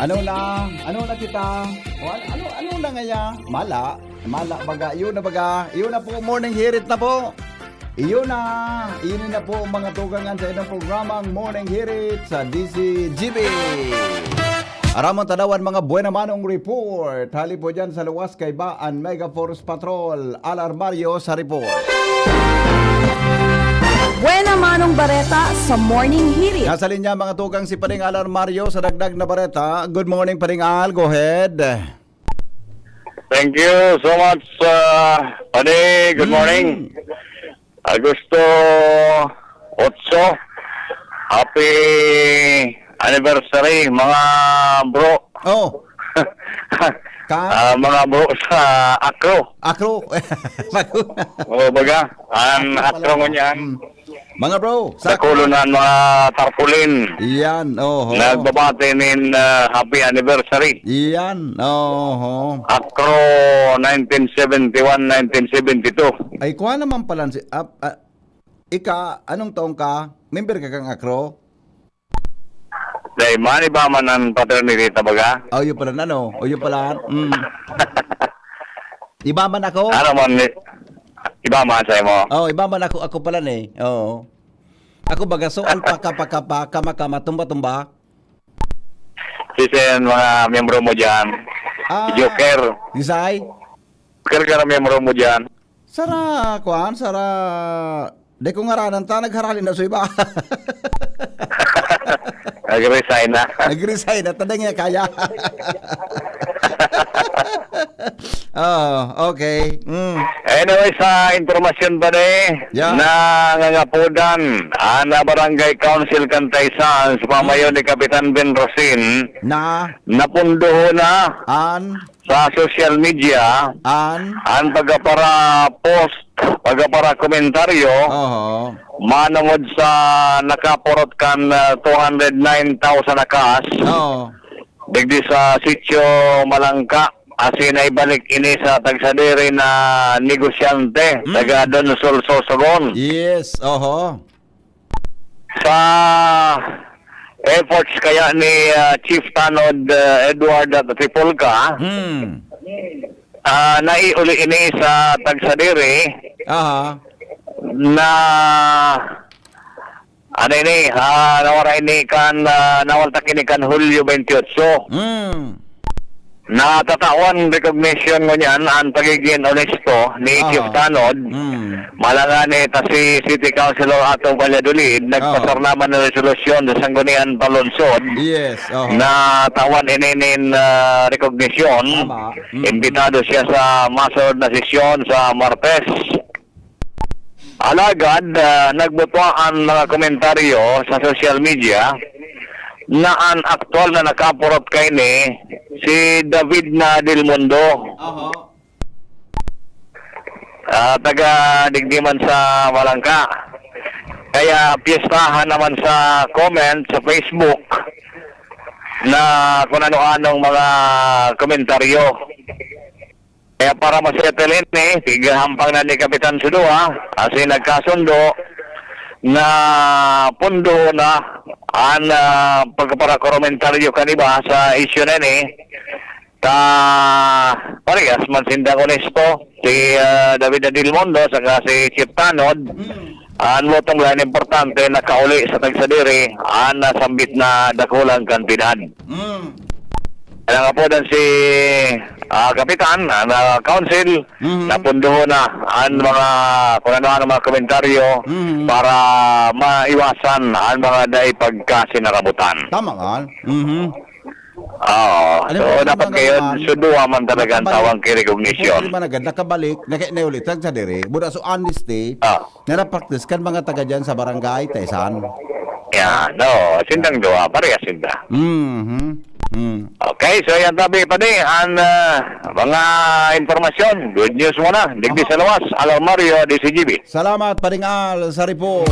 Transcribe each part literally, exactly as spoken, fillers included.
Ano na? Ano na kita? O, ano, ano, ano na ngaya? Mala. Mala baga. Yun na baga. Yun na po. Morning hirit na po. Iyon na. Ini na po ang mga tugangan sa inyong programang Morning Hirit sa D C G B. Aramon tanawan mga buena manong report. Hali po dyan sa luwas kay Baan Mega Force Patrol. Alarmario sa report. Buena manong bareta sa Morning Hirit. Nasa linya mga tugang si Pading Alarmario sa dagdag na bareta. Good morning, Pading Al. Go ahead. Thank you so much, uh, Pade. Good Mm. morning. Agosto otso. Happy anniversary, mga bro. Oh, ka? Ah, mga bro sa Akro. Akro. Bago na. O, baga, ang Akro ngunyan. Mm. Mga bro, sa Dakulo na ang mga tarpaulin. Yan, oho. Nagbabati nin ah, happy anniversary. Yan, oho. Akro nineteen seventy-one, nineteen seventy-two. Ay, kuha naman pala si... ah, ah, ika, anong taong ka? Member ka kang Akro? Dahil man, iba man ang fraternity, tabaga. Oh, yun pala, ano? O, yun pala. Mm. Iba man ako? Ano man, iba man sa imo. Oh, iba man ako, ako pala ni. Oo. Ako baga, so alpaka, paka, paka, maka, matumba, tumba. Sino yung mga miyembro mo dyan? Ah, Joker. Isay? Joker ka na miyembro mo dyan. Sara, kuan, sara, di ko ngaranan ta, nagharali na sa iba. Nag-resign na. Nag-resign na, tadang niya kaya. Oh, okay. Mm. Anyway, sa impormasyon ba ni, Yeah. nangangapodan ang Barangay Council Cantaysan sa pamayo ni Kapitan Ben Rosin, Na, napundohon na an, sa social media an, ang pagkapara-post, pagkapara-komentaryo oho. manungod sa nakapurot kan ah, two hundred nine thousand akas Oo. digdi sa Sitio Malangka. Asin naibalik ini sa tagsadiri na negosyante, Mm. taga Donsol, Sorsogon. Yes, oho. Sa efforts kaya ni ah, Chief Tanod ah, Edward at Tripolca, Hmm. ah, naiuli ini sa tagsadiri Aha. na ano ini, ah, nawara ini kan ah, nawaltak ini kan Hulyo twenty-eight. Hmm. Natatawan recognition ngunyan ang pagiging onesto ni Aha. Chief Tanod. Hmm. Malangani ta si City Councilor Atong Valladolid nagpasar naman ng resolusyon sa Sangguniang Panlunsod Yes, oho. na tawan ini nin ah, recognition. Tama. Mm. Imbitado siya sa masunod na sesyon sa Martes. Alagad, ah, nagbutwa ang mga komentaryo sa social media na ang aktual na nakapurot kaini si David na Del Mundo. Oho. Ah, taga digdi man sa Malangka. Kaya piyestahan naman sa comment sa Facebook na kung ano-anong mga komentaryo. Kaya para masettle ini, tighampang na ni Kapitan Sudua, kasi nagkasundo na pundo na ang ah, pagkaparakomentaryo kaniba sa isyu na ini. Ta parehas man sindang onesto, si ah, David Adilmondo saka si Chief Tanod. Ang bottom line, importante, nakauli sa tagsadiri ang nasambit na dakulang kantidad. Mm. Ang apodan si ah, Kapitan, ang ah, Council, Mhm. napundohon na ang mga kung ano-ano mga komentaryo Mhm. para maiwasan ang mga dai pagkasinarabutan. Tama man. Mhm. Oo. Ano So, yung dapat mga ngayon, naman? suduha man talaga ang Nakabalik. tawag kay recognition. Hindi man agad, nakabalik, naka-, nauli tagsadiri. Buda so honesty, Ah, na na-practice kan mga taga dyan sa barangay, Taisan. yan. No, sindang duha, parehas sinda. Mhm. Mm. Okay, so yan tabi pa ni ang ah, mga impormasyon. Good news muna. Digdi sa luwas, Alarmario, D C G B. Salamat, Paring Al, sa report.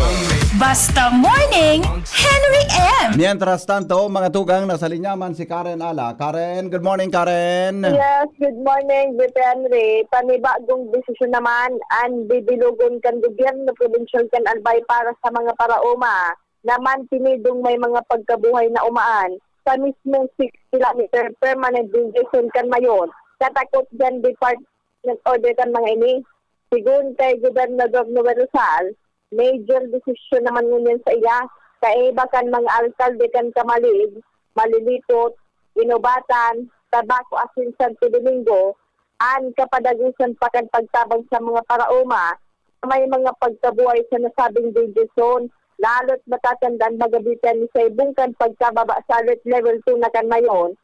Basta Morning, Henry M. Mientras tanto, mga tugang, nasa linya man si Karen Ala. Karen, good morning, Karen. Yes, good morning, Bit Henry. Panibagong desisyon naman ang bibilugon kan gobyerno provincial kan Albay para sa mga paraoma na mantinidong may mga pagkabuhay na umaan. sa mismong six kilometer permanent danger zone kan Mayon. Katakot diyan department order kan mga ini. Sigon kay Gobernador Noel Rosal, major desisyon naman ngunyan sa iya. Kaiba kan mga alkalde kan Camalig, Malilipot, Inobatan, Tabaco asin Santo Domingo, an kapadagosan pa kan pagtabang sa mga paraoma na may mga pagkabuhay sa nasabing danger zone. Lalo't matatandaan, magabitan ni Saibong kan pagkababa sa alert level two na kan Mayon,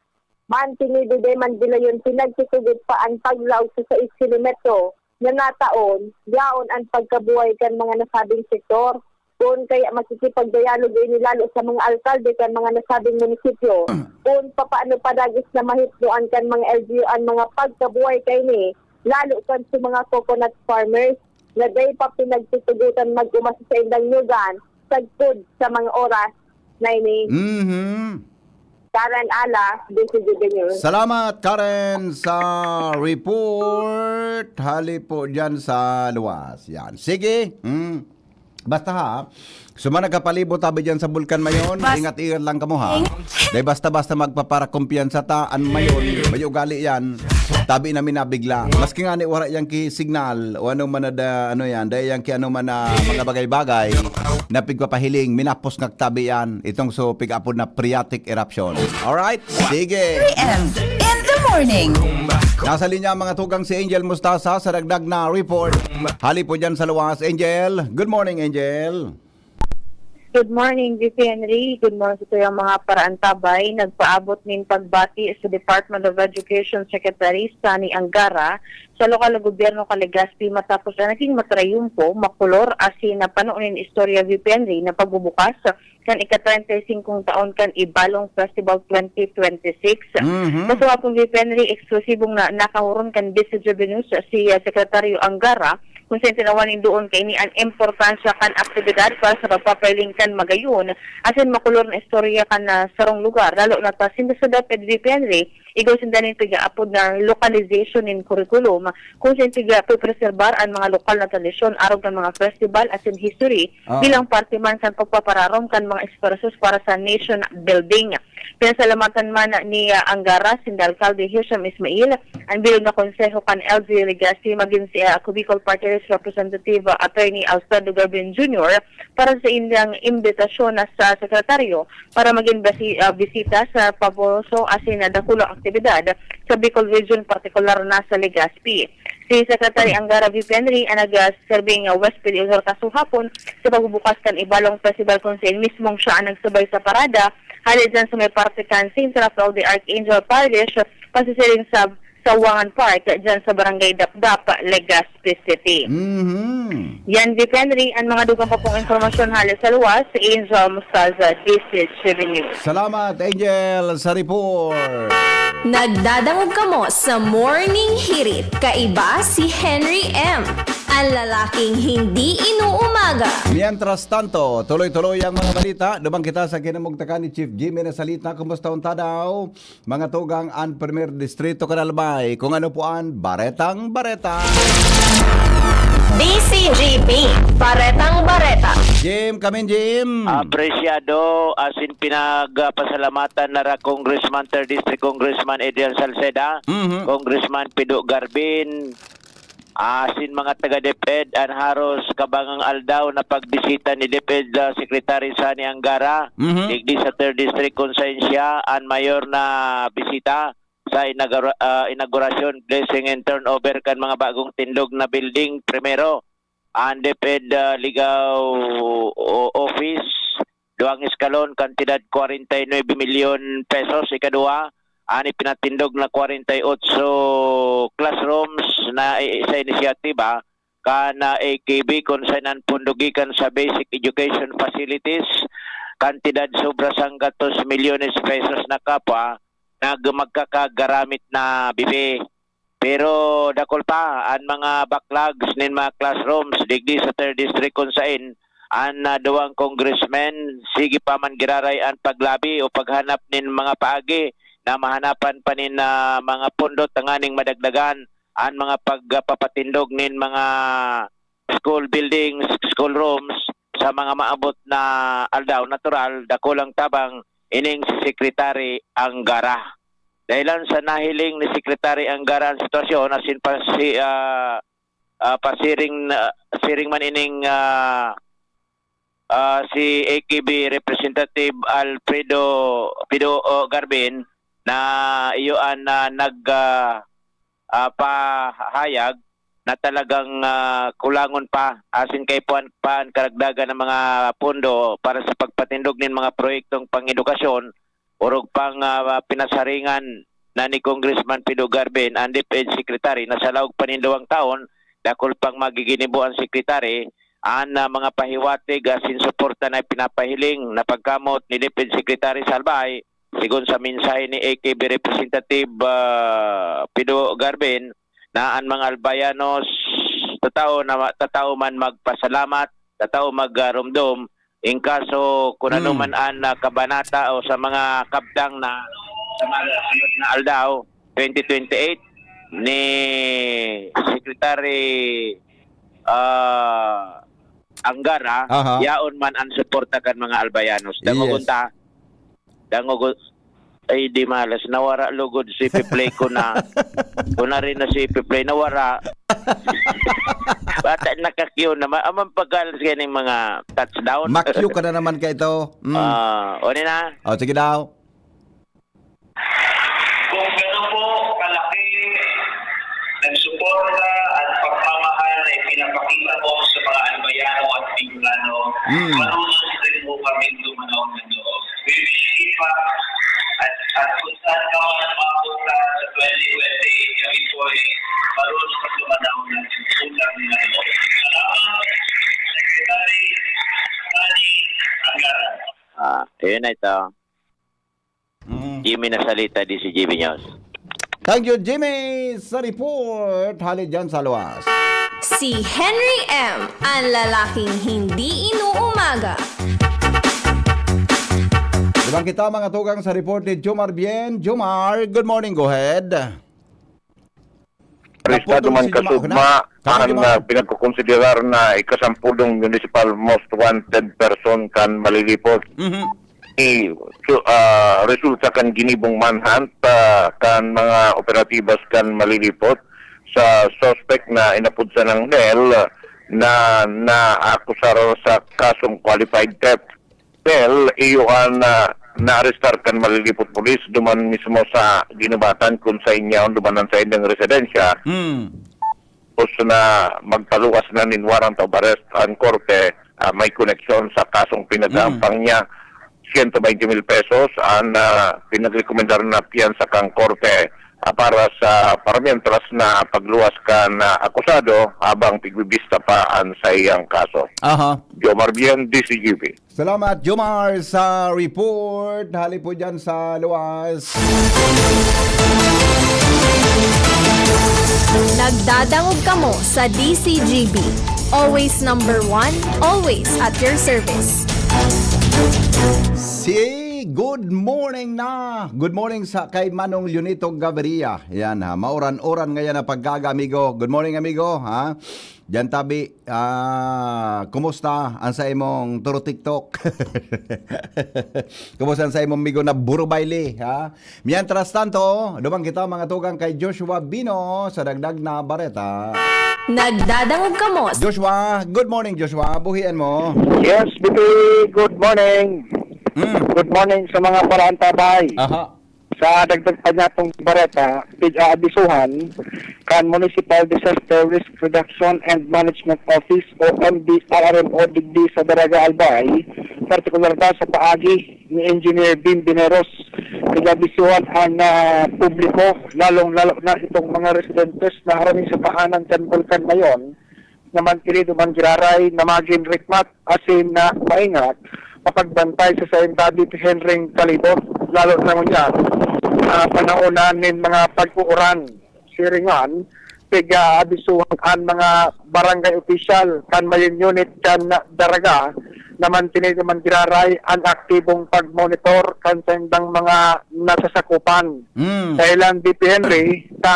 mantinido de man dilayon pinagtutugot pa an paglaog sa sais kilometro na nataon, yaon an pagkabuhay kan mga nasabing sektor. Kun kaya makikipagdialogo ini lalo sa mga alkalde kan mga nasabing munisipyo, kun papaano padagos na mahipnoan kan mga L G U an mga pagkabuhay kaini, lalo kan sa mga coconut farmers na dai pa pinagtutugotan mag-uma sa saindang nyugan sagkod sa mga oras na ini. Mhm. Karen Ala, D C G B News. Salamat, Karen, sa report. Hali po dyan sa luwas. Yan. Sige. Mm. Basta ha, sa mga nagkapalibot tabi dyan sa Bulkan Mayon, ingat-ingat lang kamo ha. Dahil basta-basta magpaparakumpiyansa ta, an Mayon, may ugali yan. Tabi na minabigla. Maski nga ni wala yan ki signal, o ano man na da, ano yan, dahil yan ki ano man na mga bagay-bagay, na pigpapahiling, minapos nga tabi yan. Itong so, pig-apod na phreatic eruption. Alright? Sige. Three M in the morning. Nasa linya ang mga tugang si Angel Mustasa sa dagdag na report. Hali po dyan sa luwas, Angel. Good morning, Angel. Good morning, V P Henry. Good morning sa tuyang mga paraantabay. Nagpaabot nin pagbati sa Department of Education Secretary Sonny Angara sa lokal na gobyerno kan Legazpi matapos ang naging matrayumpo, makulor, asin na pano nin istorya, V P Henry, na pagbubukas kan ika-treinta y singkong taon kan Ibalong Festival twenty twenty-six. Mhm. Sa suwapon, V P Henry, eksklusibong na nakahuron kan D C G B News si, ah, Sekretaryo Angara, kung saan tinawan nin doon kaini an importansya kan aktibidad para sa pagpapailing kan magayon asin makulor na istorya kan, ah, sarong lugar, lalo na ta sinda sa DepEd, V P Henry, igwa sinda nin pigaapod na lokalisasyon nin kurikulum, kung saan piga-preserbar an mga lokal na tradisyon, arog kan mga festival asin history, Ah. bilang parte man kan pagpapararom kan mga esfuerzos para sa nation building. Pinasalamatan man ni, ah, Angara, sinda Alkalde Hisham Ismail, ang bilog na konseho kan L G Legazpi, magin si, ah, Cubicol Party List Representative, ah, Attorney Alfredo Garbin Junior para sa indang imbitasyon na sa sekretaryo para magin basi-, ah, bisita sa paboroso asin na dakulang aktibidad sa Bicol Region, partikular na sa Legazpi. Si Secretary Angara V P Henry ang nagserbing, ah, West Pilion Sur kasuhapon sa pagbubukas kan Ibalong Festival, kung saan mismong siya ang nagsabay sa parada, hali dyan sa may parte kan Saint Rafael the Archangel Parish, pasisiring sa Sawangan Park, dyan sa Barangay Dapdap, Legazpi City. Mhm. Yan, V P Henry, ang mga dugang pa pong impormasyon hali sa luwas, si Angel Mustaza, D C G B News. Salamat, Angel, sa report. Nagdadangog kamo sa Morning Hirit. Kaiba si Henry M, ang lalaking hindi inuumaga. Mientras tanto, tuloy-tuloy ang mga balita. Dumang kita sa kinamugtakan ni Chief Jimmy na salita. Kumusta unta daw, mga tugang, an Primer Distrito kan Albay? Kung ano po an Baretang Bareta. D C G B, Baretang Bareta. Jim, kamin, Jim. Apresyado, asin pinagpasalamatan na ra Congressman, Third District Congressman Adrian Salceda, Mhm. Congressman Pido Garbin, asin mga taga DepEd, an haros kabangang aldaw na pagbisita ni DepEd, ah, Secretary Sonny Angara, Mhm. digdi sa Third District, kung saan siya an mayor na bisita sa inagura-, ah, inagurasyon, blessing and turnover kan mga bagong tindog na building. Primero, an DepEd, ah, Ligao o-, Office, duwang eskalon, kantidad kwarenta y nuebe milyon pesos. Ikaduwa, an ipinatindog na kwarenta y otso classrooms na i-, sa inisyatiba kan, ah, A K B, kun saan an pondo gikan sa basic education facilities, kantidad sobra sanggatos milyones pesos na kapwa nag-, magkakagaramit na bibi. Pero dakul pa an mga backlogs nin mga classrooms digdi sa Third District, kun saen an, ah, duwang congressmen sige pa man giraray an paglabi o paghanap nin mga paagi na mahanapan pa nin, ah, mga pondo tanganing madagdagan an mga pagpapatindog nin mga school buildings, school rooms sa mga maabot na aldaw. Natural, dakulang tabang ining si Secretary Angara. Dahilan sa nahiling ni Secretary Angara ang sitwasyon, asin pa si, ah, ah, pasiring na, siring man ining, ah, ah, si A K B Representative Alfredo Pido, oh, Garbin na iyo an, ah, nag, ah, ah, pahayag na talagang, ah, kulangon pa asin kaipuhan pa an karagdagan na mga pondo para sa pagpatindog nin mga proyektong pang-edukasyon, orog pang, ah, pinasaringan na ni Congressman Pido Garbin, an DepEd Secretary, na sa laog pa nin duwang taon, dakul pang magiginibo an Secretary, an, ah, mga pahiwatig asin suporta na ipinapahiling na pagkamot ni DepEd Secretary sa Albay, sigon sa mensahe ni A K B Representative, ah, Pido Garbin, na an mga Albayanos, tatao na, tatao man magpasalamat, tatao magromdom, in kaso kung ano Hmm. man an, ah, kabanata o sa mga kabtang na sa mga sunod na aldaw, twenty twenty-eight, ni Secretary, ah, Angara, Aha. yaon man an suporta kan mga Albayanos. Dangog Yes. unta, dangog un-, ay, di malas, nawara lugod si Piplay ko na, ko na rin na si Piplay, nawara. Bata, nakakyo naman. Amang pagkalas kayo ng mga touchdown. Makyo ka na naman ka ito. Mm. Ah, o, di na? O, sige daw. Kung gano'n po kalaki ang suporta at pagmamahal na ipinapakita mo sa mga Albayano at Bicolano, Mm. marunong din po kami tumanaw ng loob. We wish Ipa at, at kung saan ka man mapunta sa twenty twenty-eight, kami po ay marunong tumanaw ng utang na loob. Salamat, Secretary Manny Angara. Ah, yun na ito. Mm. Jimmy Nasalita, D C G B News. Thank you, Jimmy, sa report. Hali dyan sa luwas. Si Henry M, ang lalaking hindi inuumaga. Ibang kita, mga tugang, sa report ni Jomar Bien. Jomar, good morning. Go ahead. Arestado Naputol man si Juma-, kasugma na? Kami, an, Juma? ah, pinagkukonsiderar na ikasampudong municipal most wanted person kan Malilipot. Mhm. I, su-, ah, resulta kan ginibong manhunt, ah, kan mga operatibas kan Malilipot sa suspect na inapod sanang Nel na naakusar sa kasong qualified theft. Well, iyo an, ah, naarestar kan Malilipot Police duman mismo sa ginubatan kun saen yaon duman an saindang residensya. Hmm. Tapos na magpaluwas na nin warrant of arrest an korte, ah, may koneksyon sa kasong pinagampang Hmm. niya, siyento baynte mil pesos an, ah, pinagrekomendar na piyansa kan korte, ah, para sa paramientras na pagluwas kan, ah, akusado habang pigbibista pa an saiyang kaso. Aha. Jomar Bien, D C G B. Salamat, Jomar, sa report. Hali po dyan sa luwas. Nagdadangog kamo sa D C G B. Always number one, always at your service. Si, good morning na. Good morning sa kay Manong Leonito Gaviria. Yan ha, mauran-uran ngayon na pagkaga, amigo. Good morning, amigo, ha? Diyan tabi, ah, kumusta ang sa imong turo TikTok? Kumusta ang sa imong migo na Buro Bailey, ha? Mientras tanto, duman kita, mga tugang, kay Joshua Bino sa dagdag na bareta. Nagdadangog kamo. Joshua, good morning, Joshua. Buhian mo. Yes, B P, good morning. Mm. Good morning sa mga paraantabay. Aha. Sa dagdag pa niyatong bareta, pig-aabisuhan kan Municipal Disaster Risk Reduction and Management Office o M D R R M O digdi sa Daraga Albay, partikular na sa paagi ni Engineer Bim Bineros. Pig-aabisuhan ang, ah, publiko, lalong-lalo na itong mga residentes na harani sa paanan kan Bulkan Mayon, na mantinido man giraray na magin rikmat asin na maingat mapagbantay sa saindang bihenreng palibot, lalo na ngunyan, ah, panahon na nin mga pag-uuran. Siringan, pig-aabisuhan an mga barangay opisyal kan Mayon Unit kan Daraga na mantinido man giraray an aktibong pagmonitor kan saindang mga nasasakupan. Mm. Dahilan, B P Henry, sa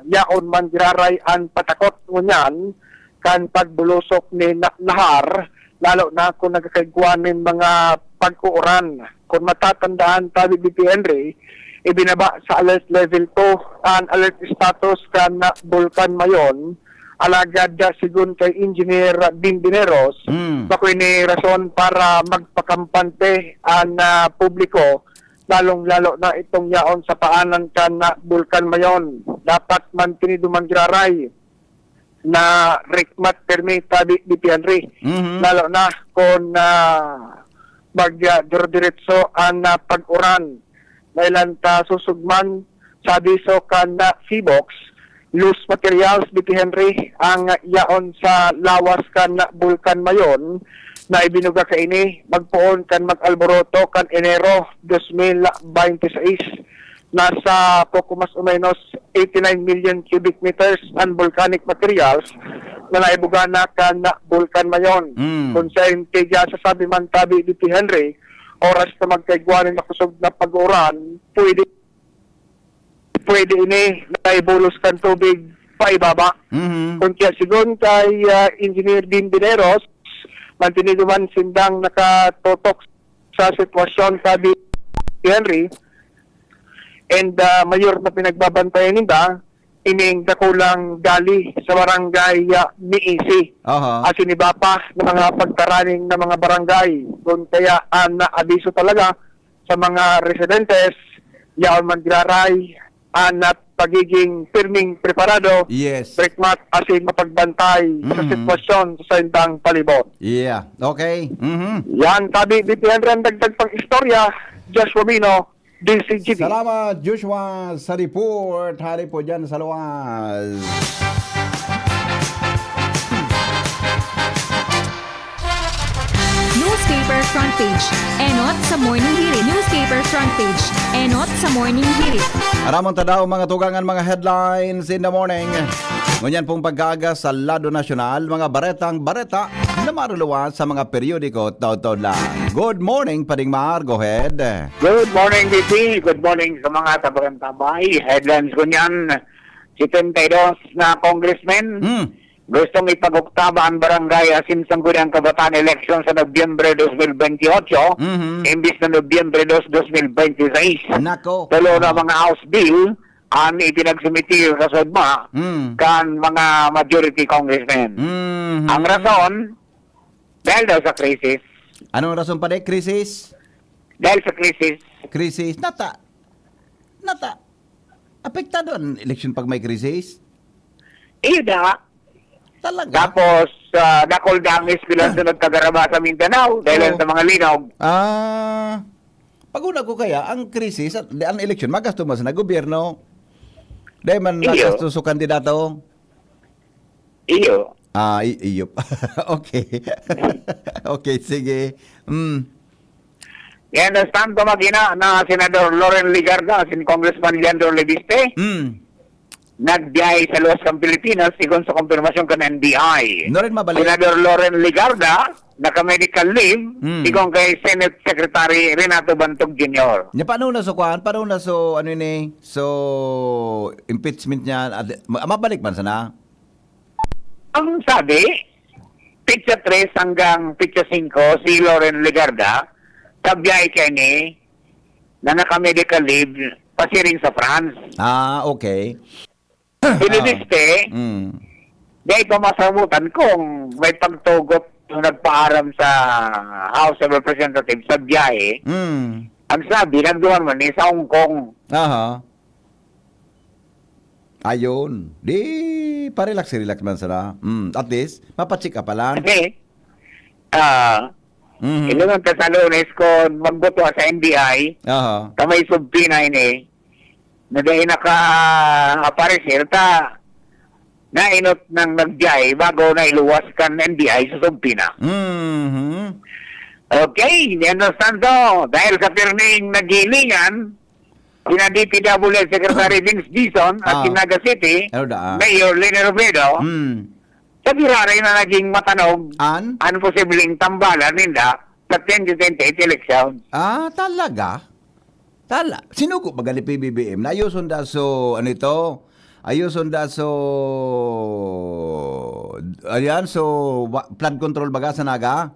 yaon man giraray an patakot ngunyan kan pagbulusok nin lahar, lalo na kun nagkakaigwa nin mga pag-uuran. Kung matatandaan tabi, B P Henry, ibinaba sa alert level two an alert status kan Bulkan Mayon. Alagad, ah, sigon kay Engineer Bimbineros, Mm. bako ini rason para magpakampante an, ah, publiko, lalong-lalo na itong yaon sa paanan kan, ah, Bulkan Mayon. Dapat mantinido man giraray na rikmat permi tabi, B P Henry. Mhm. Lalo na kung, ah, mag, ah, dire-diretso an, ah, pag-uran. Dahilan ta susugman sa abiso kan, ah, Phivolcs, loose materials, B P Henry, ang yaon sa lawas kan Bulkan Mayon na ibinuga kaini magpoon kan mag-alboroto kan Enero dos mil bente seis. Nasa poko mas o menos eighty-nine million cubic meters an volcanic materials na naibuga na kan Bulkan Mayon. Mm. Kung sa intriga, sasabi man tabi, B P Henry, oras na magkaigwa nin makusog na pag-uran, pwede, pwede ini na ibulos kan tubig paibaba. Mhm. Kung kaya, sigon kay, ah, Engineer Bimbineros, mantinido man sindang nakatotok sa sitwasyon, sabi ni Henry, and, ah, mayor na pinagbabantayan ninda, ining dakulang gali sa barangay, ah, Miisi. Aha. Asin iba pa na mga pagtaraning na mga barangay. Kung kaya, ah, naabiso talaga sa mga residentes, yaon man giraray, an at pagiging pirming preparado, Yes. rikmat asin mapagbantay sa Mm. sitwasyon sa saindang palibot. Yeah. Okay. Mhm. Yan, tabi, B P N, ang dagdag pang istorya, Joshua Mino, D C G D. Salamat, Joshua, sa report. Hari po dyan sa luwas. Newspaper Front Page. Enot sa Morning Hirit. Newspaper Front Page. Enot sa Morning Hirit. Aramon ta daw, mga tugang, an mga headlines in the morning. Ngunyan pong pagkaaga sa lado nasyonal, mga baretang bareta na maruluwas sa mga periodiko taud-taud lang. Good morning, Pading Mar. Go ahead. Good morning, D P. Good morning sa mga tabakantabay. Headlines ko niyan, setenta y dos na congressmen Hmm. gustong ipag-oktaba ang barangay asin sangguniang kabataan eleksyon sa Nobyembre dos mil bentiocho, Mhm. imbis na Nobyembre dos, dos mil bente seis. Nako. Tulo na Ah. mga House bill ang ipinagsumiti sa SOGMA Hmm. kan mga majority congressmen. Mhm. Ang rason, dahil daw sa krisis. Anong rason pa, de? Krisis? Dahil sa krisis. Krisis. Nata, nata, apektado ang eleksyon pag may krisis? Iyo da. Talaga? Tapos, ah, nakulda ang eskwelahan sa nagkagaraba sa Mindanao dahil Oo. sa mga linog. Ah, pag-una ko kaya, ang krisis, di, ang eleksyon, magasto man sa gobyerno. Dahil man Iyo. magasto sa kandidato. Iyo. Ah, i-, iyo. Okay. Okay, sige. Mm. Yan ang stand ko, magina, na Senador Loren Legarda, sin Congressman Leandro Leviste, Mm. nagbiyahe sa luwas kan Pilipinas, sigon sa kumpirmasyon kan N B I. Loren, mabalik. Senador Loren Legarda, naka-medical leave, Mm. sigon kay Senate Secretary Renato Bantog Junior. Nya, paano na so, kwan? Paano na so, ano ini? So, impeachment niya, ad-, ma-, mabalik man sana? Ang sabi, petsa tres hanggang petsa singko, si Loren Legarda, sa biyahe kaini, na naka-medical leave, pasiring sa France. Ah, okay. Si Ah. Leviste, Mm. di pa masamutan kung may pagtugot yung nagpaaram sa House of Representatives sa biyahe. Mm. Ang sabi, nagduman man ni sa Hong Kong. Aha. Ayun. Di, pa-relax-relax man sana. Mm, at least, mapacheck up pa lang. Kasi, ah, Mhm. Ilo man ta sa Lunes kung magbuto sa N B I, Aha. ta may subpoena ini, na dahil naka-aparecer ta, nainot nang nagbiyahe bago na iluwas kan N B I sa subpoena. Mhm. Okay, ni Andres Tanto, dahil sa pirming naghilingan, sina D P W Secretary Vince Dizon at Ah. si Naga City, Ano da, ah? Mayor Leni Robredo, Hmm. sa giraray na naging matanog An? ang posibleng tambalan ninda sa twenty twenty-eight election. Ah, talaga? Tala-, sinugo ba gali P B B M? Naayuson da so, ano ito? Ayuson da so, ayan, so, wa-, flood control baga sa Naga?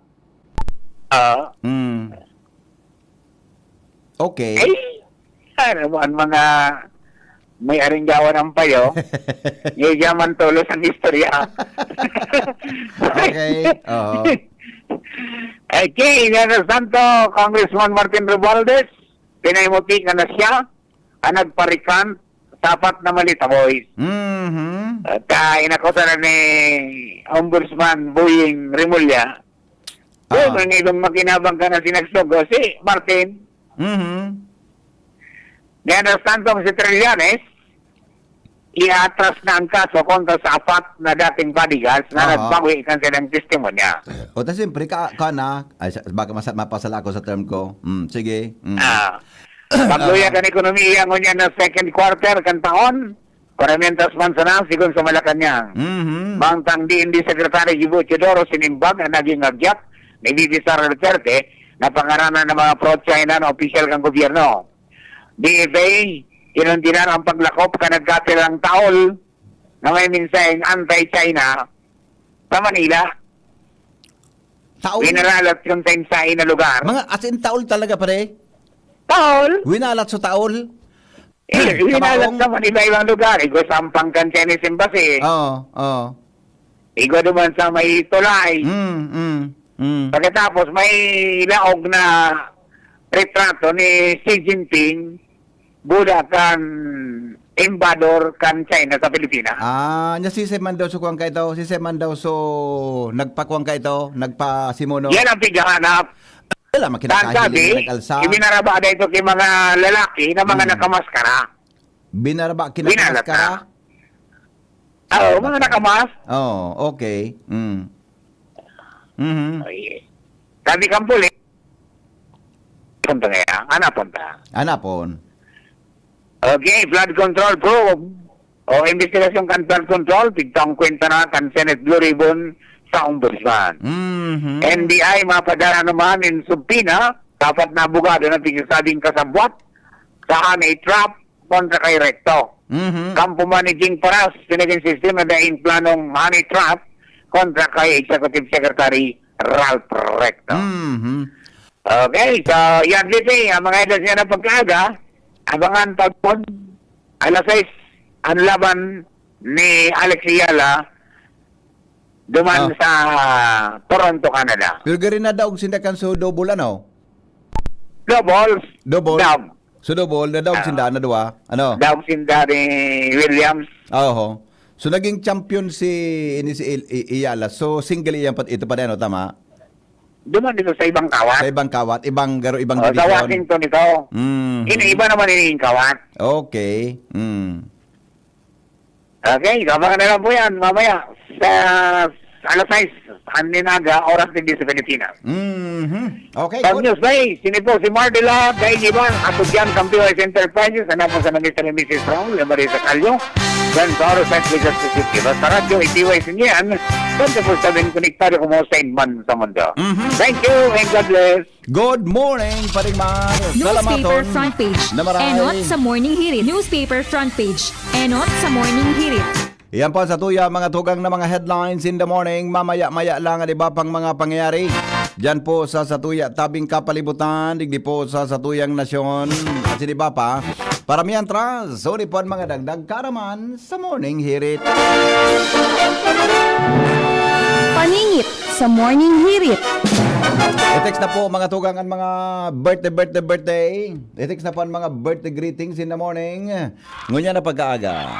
Ah. Hmm. Okay. Ay, ano mo, ang mga may aringgawan ang payo, yayaman tolos ang istorya. Okay, oo. Okay, mientras tanto, Congressman Martin Romualdez, pinahimuti ka na siya, ang nagparikant, sapat na malita, boys. Mhm. At, ah, inakusa na ni Ombudsman Boying Remulla. Ah. Boy, may ibang makinabang ka na sinagsugo. Si Martin, Mhm. Mientras tanto, si Trillanes, iatras na ang kaso kontra sa apat na dating bodyguards na Aha. nagbawi kan kanilang testimonya. O, ta siyempre, ka, ka na, ay, sa, baka masa-, mapasala ako sa term ko. Mm, sige. Mm. Ah. Pagluya Aha. kan ekonomiya, ngunyan na second quarter kan taon, paramientas man sana, sigon sa Malacañang. Mhm. Mantang D N D Secretary Gibo Teodoro sinimbag ang naging agyat ni V P Sara Duterte na pangaranan ng mga pro-China na opisyal kan gobyerno. D F A, kinundinan ang paglakop kan nagkapirang taol na may mensaheng anti-China sa Manila. Taol? Winaralat yun sa insain na lugar. Mga, as in, taol talaga, pare? Taol? Winalat sa taol? Eh, winalat Kabaong? sa Manila ibang lugar. Igwa sa Pampang kan Chinese Embassy. Oo, oo. Igwa duman sa may tulay. Mm, mm, mm. Pagkatapos, may laog na retrato ni Xi Jinping, Buda kan embador kan China sa Pilipinas. Ah, nya si Seman daw so kuwan ka ito, si Seman daw so nagpakuwan ka ito, nagpasimuno. Yan ang pighahanap. Wala, Ang makinakahiling sabi, na nag-alsa. ibinaraba na ito kay mga lalaki na mga Hmm. nakamaskara. Binaraba, Winalat kinakamaskara? na. Oo, mga Sabagay. nakamas. Oo, okay. Mm. Mhm. Ay, sabi kang pulis, punta nga yan. Ana punta. Ana pon. Okay, flood control probe. O, investigasyon kan flood control, pigtang kwenta na kan Senate Blue Ribbon sa Ombudsman. Mhm. N B I, mapadara naman in subpoena, dapat na abogado na pigsasabing kasabwat sa honey trap kontra kay Recto. Mhm. Kampo man ni Jing Paras, sinagin system na daing planong honey trap kontra kay Executive Secretary Ralph Recto. Mhm. Okay, so, yan, V P, ang mga edad niya na pagkaaga, abangan pagpon, alas sais, ang laban ni Alex Ayala, duman Ah. sa Toronto, Canada. Pero gari na daog sinda kan so double, ano? Doubles. Double? Dub. So, double, nadaog Ah. sinda na duwa. Ano? Daog sinda ni Williams. Ah, oho. So, naging champion si, ini si Il-, I-, Ayala. So, single iyang pat-, ito pa rin, ano, tama? Duman dito sa ibang kawat. Sa ibang kawat, ibang garo, ibang Oh, sa division. Washington ito. Mm. Ini, iba naman ini yung kawat. Okay. Mm. Okay, abangan na lang po yan mamaya sa alas sais, Haninaga, oras din sa Pilipinas. Mhm. Okay, Pag good. News Day, sini po si Mardela, Daig Iban, Atugyan, Campeones Enterprises, anak po sa Mister and Missus Raul, Marisa Callo, dan sa Oro Science Legal Society. Basta radyo, itiway sa niyan, twenty-four seven konektado kamo sa inman sa mundo. Mhm. Thank you and God bless. Good morning, Paring Mar. Newspaper Salamaton front page. Na maray. Enot sa Morning Hirit. Newspaper front page. Enot sa Morning Hirit. Iyan po sa tuya, mga tugang na mga headlines in the morning. Mamaya-maya lang ang iba pang mga pangyayari. Diyan po sa, sa tuya, tabing kapalibutan, digdi po sa, sa tuyang nasyon. At siniba pa, para mientras, suni po ang mga dagdag karaman sa Morning Hirit. Paningit sa Morning Hirit. I-text na po, mga tugang, ang mga birthday, birthday, birthday. I-text na po ang mga birthday greetings in the morning. Ngunyan na pagkaaga.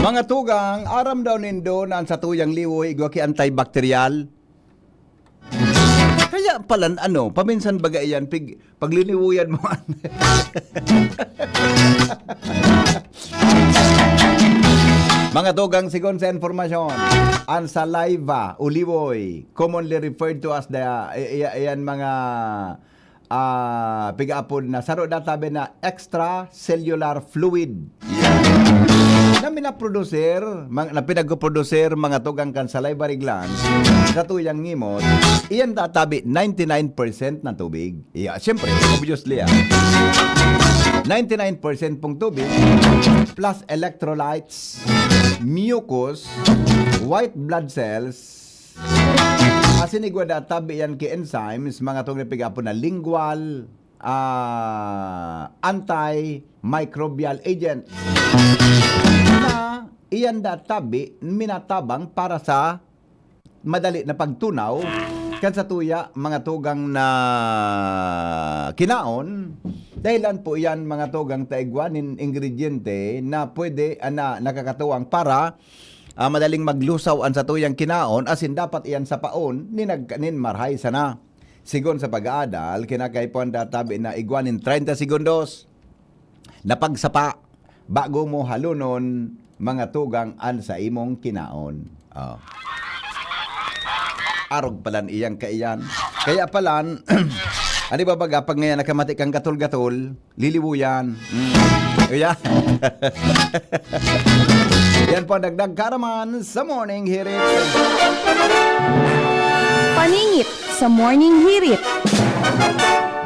Mga tugang, aram daw nindo na ang satuyang liwo igwa ki antibacterial. Kaya palan ano, paminsan baga iyan, pig-, pagliniwoyan mo an-, mga tugang, sigon sa impormasyon, ang saliva o liwoy, commonly referred to as the, i-, i-, iyan mga, ah, pigaapod na saro databi na extracellular fluid. Na minaproducer, mang-, na pinagproducer mga tugang kan salivary glands sa tuyang ngimot, iyan tatabi ninety-nine percent na tubig. Yeah, siyempre, obviously, ah. Ninety-nine percent pong tubig plus electrolytes, mucus, white blood cells, asin igwa databi iyan ki enzymes, mga tugang, na pigaapod na lingual, ah, antimicrobial agent na iyan databi minatabang para sa madali na pagtunaw kan sa tuya mga tugang na kinaon. Dahilan po iyan mga tugang ta igwa nin ingrediente na pwede, ah, na nakakatuwang para, ah, madaling maglusaw an sa tuyang kinaon, asin dapat iyan sapaon nin nag-, nin marhay sana. Sigon sa pag-aadal, kinakaipuhan databi na igwa nin treinta segundos na pagsapa bago mo halunon mga tugang an sa imong kinaon. Oh. Arog palan iyang kaiyan. Kaya palan, ano ba baga, pag ngayon nakamati kang gatol-gatol, liliwo yan. Mm. Kaya, yan po, dagdag karaman sa Morning Hirit. Paningit sa Morning Hirit.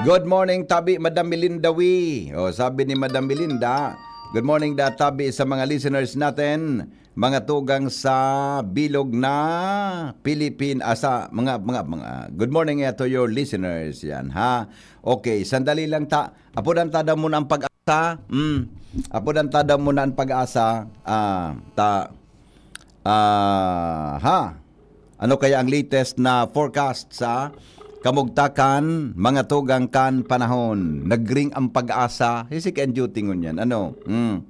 Good morning, tabi, Madam Melinda Wee. O, sabi ni Madam Melinda, "Good morning, da, tabi, sa mga listeners natin, mga tugang sa bilog na Philippine, ah, sa mga, mga, mga, good morning, eh, to your listeners." Yan, ha? Okay, sandali lang ta. Apodan ta daw muna ang pag-asa. Mm. Apodan ta daw muna ang pag-asa. Ah, ta, ah, ha? Ano kaya ang latest na forecast sa kamugtakan, mga tugang kan panahon? Nagring ang pag-asa. Hisi ka duty ngunyan. Ano? Mm.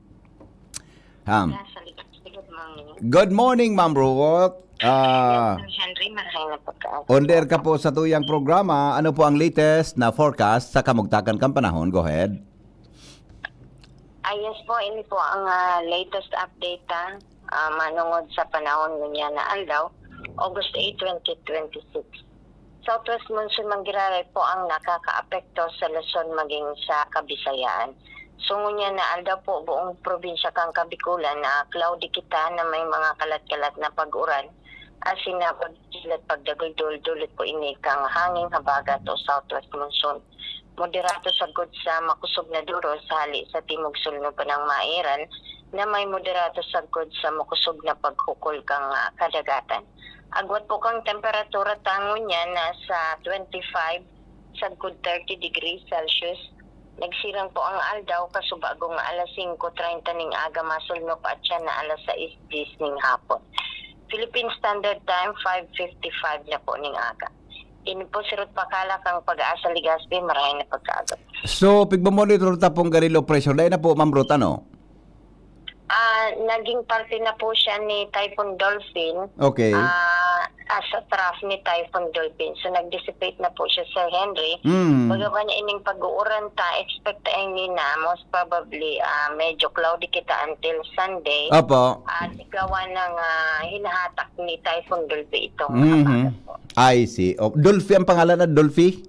Ham. Nasa likod. Good morning. Good morning, Ma'am Ruth. Ah, Sir Henry, maray na pagkaon. On the air ka po sa tuyang programa. Ano po ang latest na forecast sa kamugtakan kan panahon? Go ahead. Ah, yes po, ini po ang, ah, latest update, ah, ah, manungod sa panahon ngunyan na aldaw, August eight, twenty twenty-six. Southwest monsoon manggiraray po ang nakakaapekto sa Luzon maging sa Kabisayaan. So, ngunyan na aldaw po, buong probinsya kan Kabikulan na cloudy kita na may mga kalat-kalat na pag-uran, asin na pagkilat pagdaguldol, dulot po ini kan hanging habagat o southwest monsoon. Moderato sagkod sa makosog na duros hali sa timog sulnop kan Mairan, na may moderato sagkod sa makosog na paghukol kan, ah, kadagatan. Agwat po kan temperatura ta ngunyan na sa twenty-five sagkod thirty degrees Celsius. Nagsirang po ang aldaw, kasubago nga alas singko treinta ning aga masulnop at siya na alas sais diyes ning hapon. Philippine Standard Time, five fifty-five na po ning aga. Ini po si Ruth Pakala kang Pag-asa Legazpi, marahay na pagkaagap. So, pigmamonitor ta pong Garillo pressure. Dahil na po, Ma'am Ruth, ano? Ah, naging parte na po siya ni Typhoon Dolphin. Okay. Ah, as a trough ni Typhoon Dolphin. So, nag-dissipate na po siya, Sir Henry. Mm. Pagkaba niya ining pag-uuran ta, expect ta ini na most probably, ah, medyo cloudy kita until Sunday. Opo. At gawa ng, ah, hinahatak ni Typhoon Dolphin itong Mhm. habagat po. I see. Oh, Dolphy ang pangalan na Dolphy?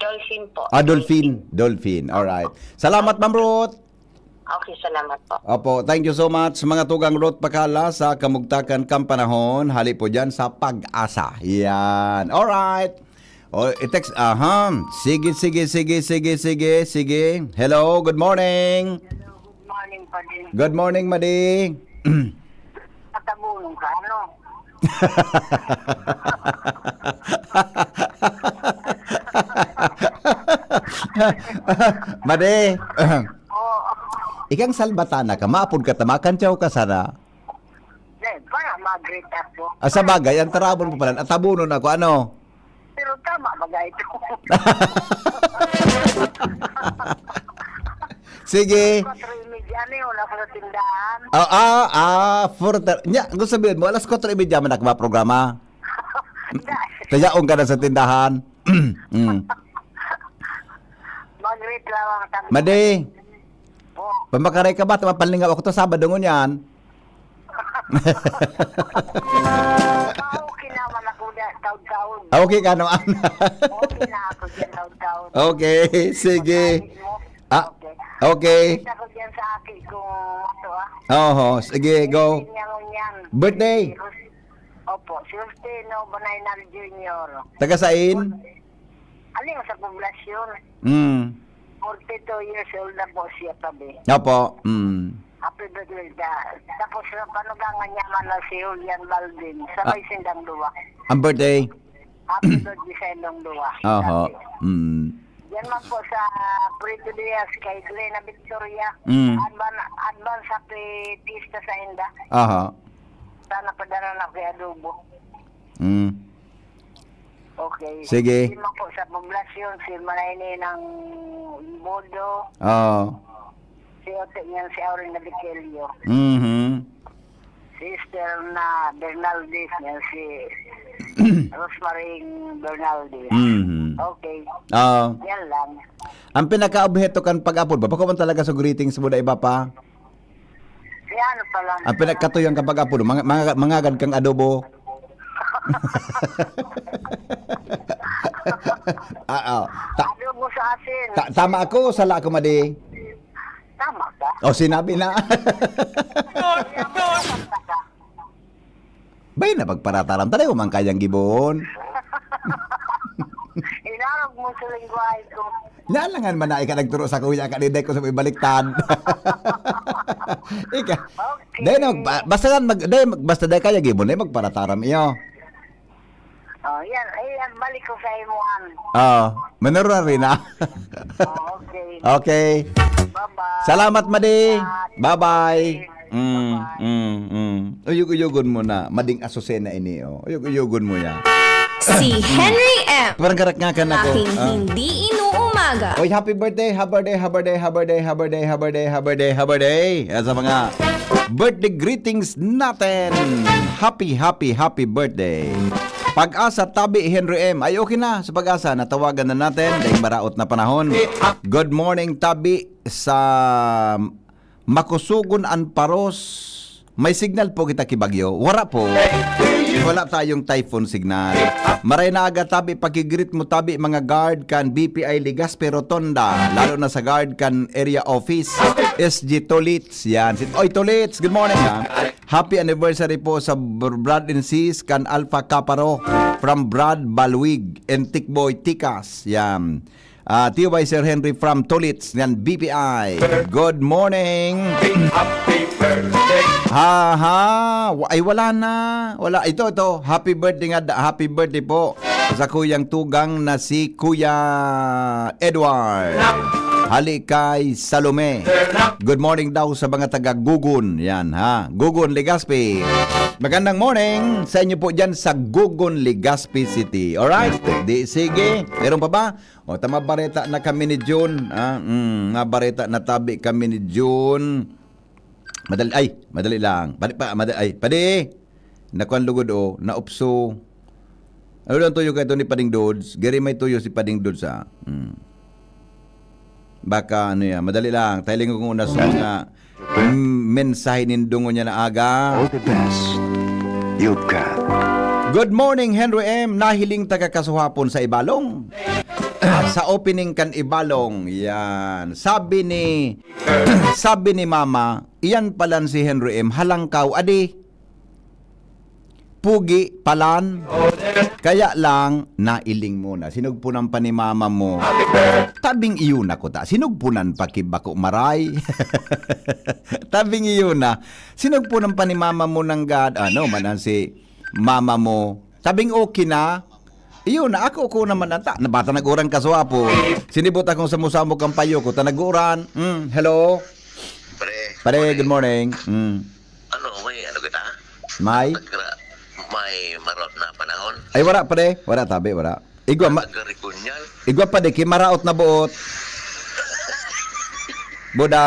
Dolphin po. Ah, Dolphin. Dolphin. All right. Salamat, Ma'am Ruth. Okay, salamat po. Opo, thank you so much, mga tugang Ruth Pakala, sa kamugtakan kan panahon. Hali po dyan sa Pag-asa. Yan. All right. O, i-text. Aha. Sige, sige, sige, sige, sige, sige. Hello, good morning. Hello, good morning, Pading. Good morning, Madi. Patabunong ka, ano? Madi. Oo. Ikang salbatana ka, maapod ka ta, makantyaw ka sana. Eh, para mag-greet ako. Ah, sa bagay, ang tarabon mo pala, atabunon ako, ano? Pero tama, bagay ito. Sige. Kwatro y media na yun, ako sa tindahan. Ah, ah, ah, four thirty. Nya, gusto sabihin mo, alas kwatro y media man ako maprograma? Hindi. Tayaon ka na sa tindahan. Mm. Mag-greet lang ang tanggapan. Madi, po. Pamakaray ka ba? Mapalingaw ako to, Sabado ngunyan. Ah, okay naman ako dyan, taon-taon. Ah, okay ka naman. Okay na ako dyan, taon-taon. Okay, sige. Pagkain mo. Ah, okay. Okay. Kita ko dyan sa aki kung ano, ah. Oho, sige, go. Birthday niya ngunyan. Birthday? Si Jose-, opo, si Justino Banaynal Junior. Taga sain? Ano yung sa poblasyon? Mm. Forty-two years old na po siya, tabi. Opo, mm. Happy birthday, da. Tapos, sa panugangan niya man na si Julian Balvin, sabay Ah. sindang duwa. Ang birthday? Happy birthday sa inyong duwa. Oho. Sabi. Mm. Diyan man po sa Puerto Diaz, kay Glena Victoria. Mm. Advan-, advance happy fiesta sa inda. Aha. Sana padala na kay adobo. Mm. Okay. Sige. Diyan man po sa poblasyon, si Manay Ninang Bodo. Oo. Si Ote niyan, si Auring Navigelio. Mhm. Sister na Bernaldez niyan, si Rosmarie Bernaldez. Mhm. Okay. Oo. Yan lang. Ang pinakaobheto kan pag-apod ba? Bako man talaga sa greetings mo na iba pa? Si ano pa lang. Ang pinagkatuyan kan pag-apod, mga, mga, mangagad kang adobo. Ah, ah. Ta-, Adobo sa asin. ta-, tama ako, sala ako, Madi. Tama ka. O, sinabi na. Bay na pagparataram. Talaga man kayang gibon. Inarog mo sa lingwahe ko. Nalangan man na ika nagturo sa kuya ka, di ko sa ibaliktad. Ika. Okay. Dahil no, ba-, basta lang mag-, dahil mag-, basta dahil kaya gibon, dahil magparataram iyo. Oh, yan. Ay, yan, balik ko sa imuan. Oo. Manurari na. Oh, okay. Okay. Bye-bye. Salamat, Madi. Bye-bye. Bye-bye. Mm, Bye-bye. mm, mm. Uyog-uyogon mo na. Mading Azucena ini, oh. Uyog-uyogon mo yan. Si Henry M. Parang karakngakan ako. Laking Ah. hindi inuumaga. Oy, happy birthday, happy birthday, happy birthday, happy birthday, happy birthday, happy birthday, happy birthday, happy birthday. Yan sa mga birthday greetings natin. Happy, happy, happy birthday. Pag-asa, Tabi, Henry M. Ay, okay na. Sa Pag-asa, natawagan na natin. Dahil maraot na panahon. Good morning, Tabi, sa Makusugon an paros. May signal po kita ki Bagyo? Wara po. Wala tayong typhoon signal. Maray na aga, Tabi, pakigreet mo, Tabi, mga guard kan B P I Legazpi Rotonda, lalo na sa guard kan area office, S G Tolits. Yan. Si, oy, Tolits, good morning, ha. Happy anniversary po sa Br-, Brad and Sis kan Alpha Kaparo from Brad Balwig and Tikboy Tikas. Yan. Ah, T Y Sir Henry from Tulits ngan B P I. Good morning. Happy birthday. Ha, ha. Wa-, ay, wala na. Wala. Ito, ito. Happy birthday nga da-, happy birthday po sa kuyang tugang na si Kuya Edward. Hali kay Salome. Good morning daw sa mga taga Gugon. Yan, ha. Gugon, Legazpi. Magandang morning sa inyo po dyan sa Gugon, Legazpi City. Alright? Di, sige. Meron pa ba? O, ta mabareta na kami ni Jun, ah, mm, mabareta na tabi kami ni Jun. Madali, ay, madali lang. Padi pa, madali, ay, padi. Nakuan lugod, o, naupso. Ano lang tuyo kay Tony Pading Dudes? Gary may tuyo si Pading Dudes, ah. Mm. Baka, ano yan, madali lang. Tailing ko una sa mga, mm, mensahe nindungon niya na aga. All the best. You've got. Good morning, Henry M. Nahiling taga Kasuhapon sa Ibalong. Sa opening kan Ibalong. Yan. Sabi ni, sabi ni Mama, "Iyan palan si Henry M. Halangkaw, adi." Pugi, palan. Kaya lang, nailing mo na. Sinugpunan pa ni mama mo. Tabing iyo na ko ta. Sinugpunan pa ki bako maray. Tabing iyo na. Sinugpunan pa ni mama mo nanggad. Ano, manan si mama mo. Tabing okay na. Iyo na, ako ko naman ata. Nabata nag-uran kaswapo. Sinibot akong samo-samo kang payo ko. Ta nag-uran. Mm, hello? Pre, Pare, good morning. Mm. Ano, may ano kita? May? Tagra-, may marot na panahon? Ay, wala, pare. Wala, tabi, wala. Igwa, ma-, Taga Rigunyal? Igwa, pare, ki maraot na buot. Buda,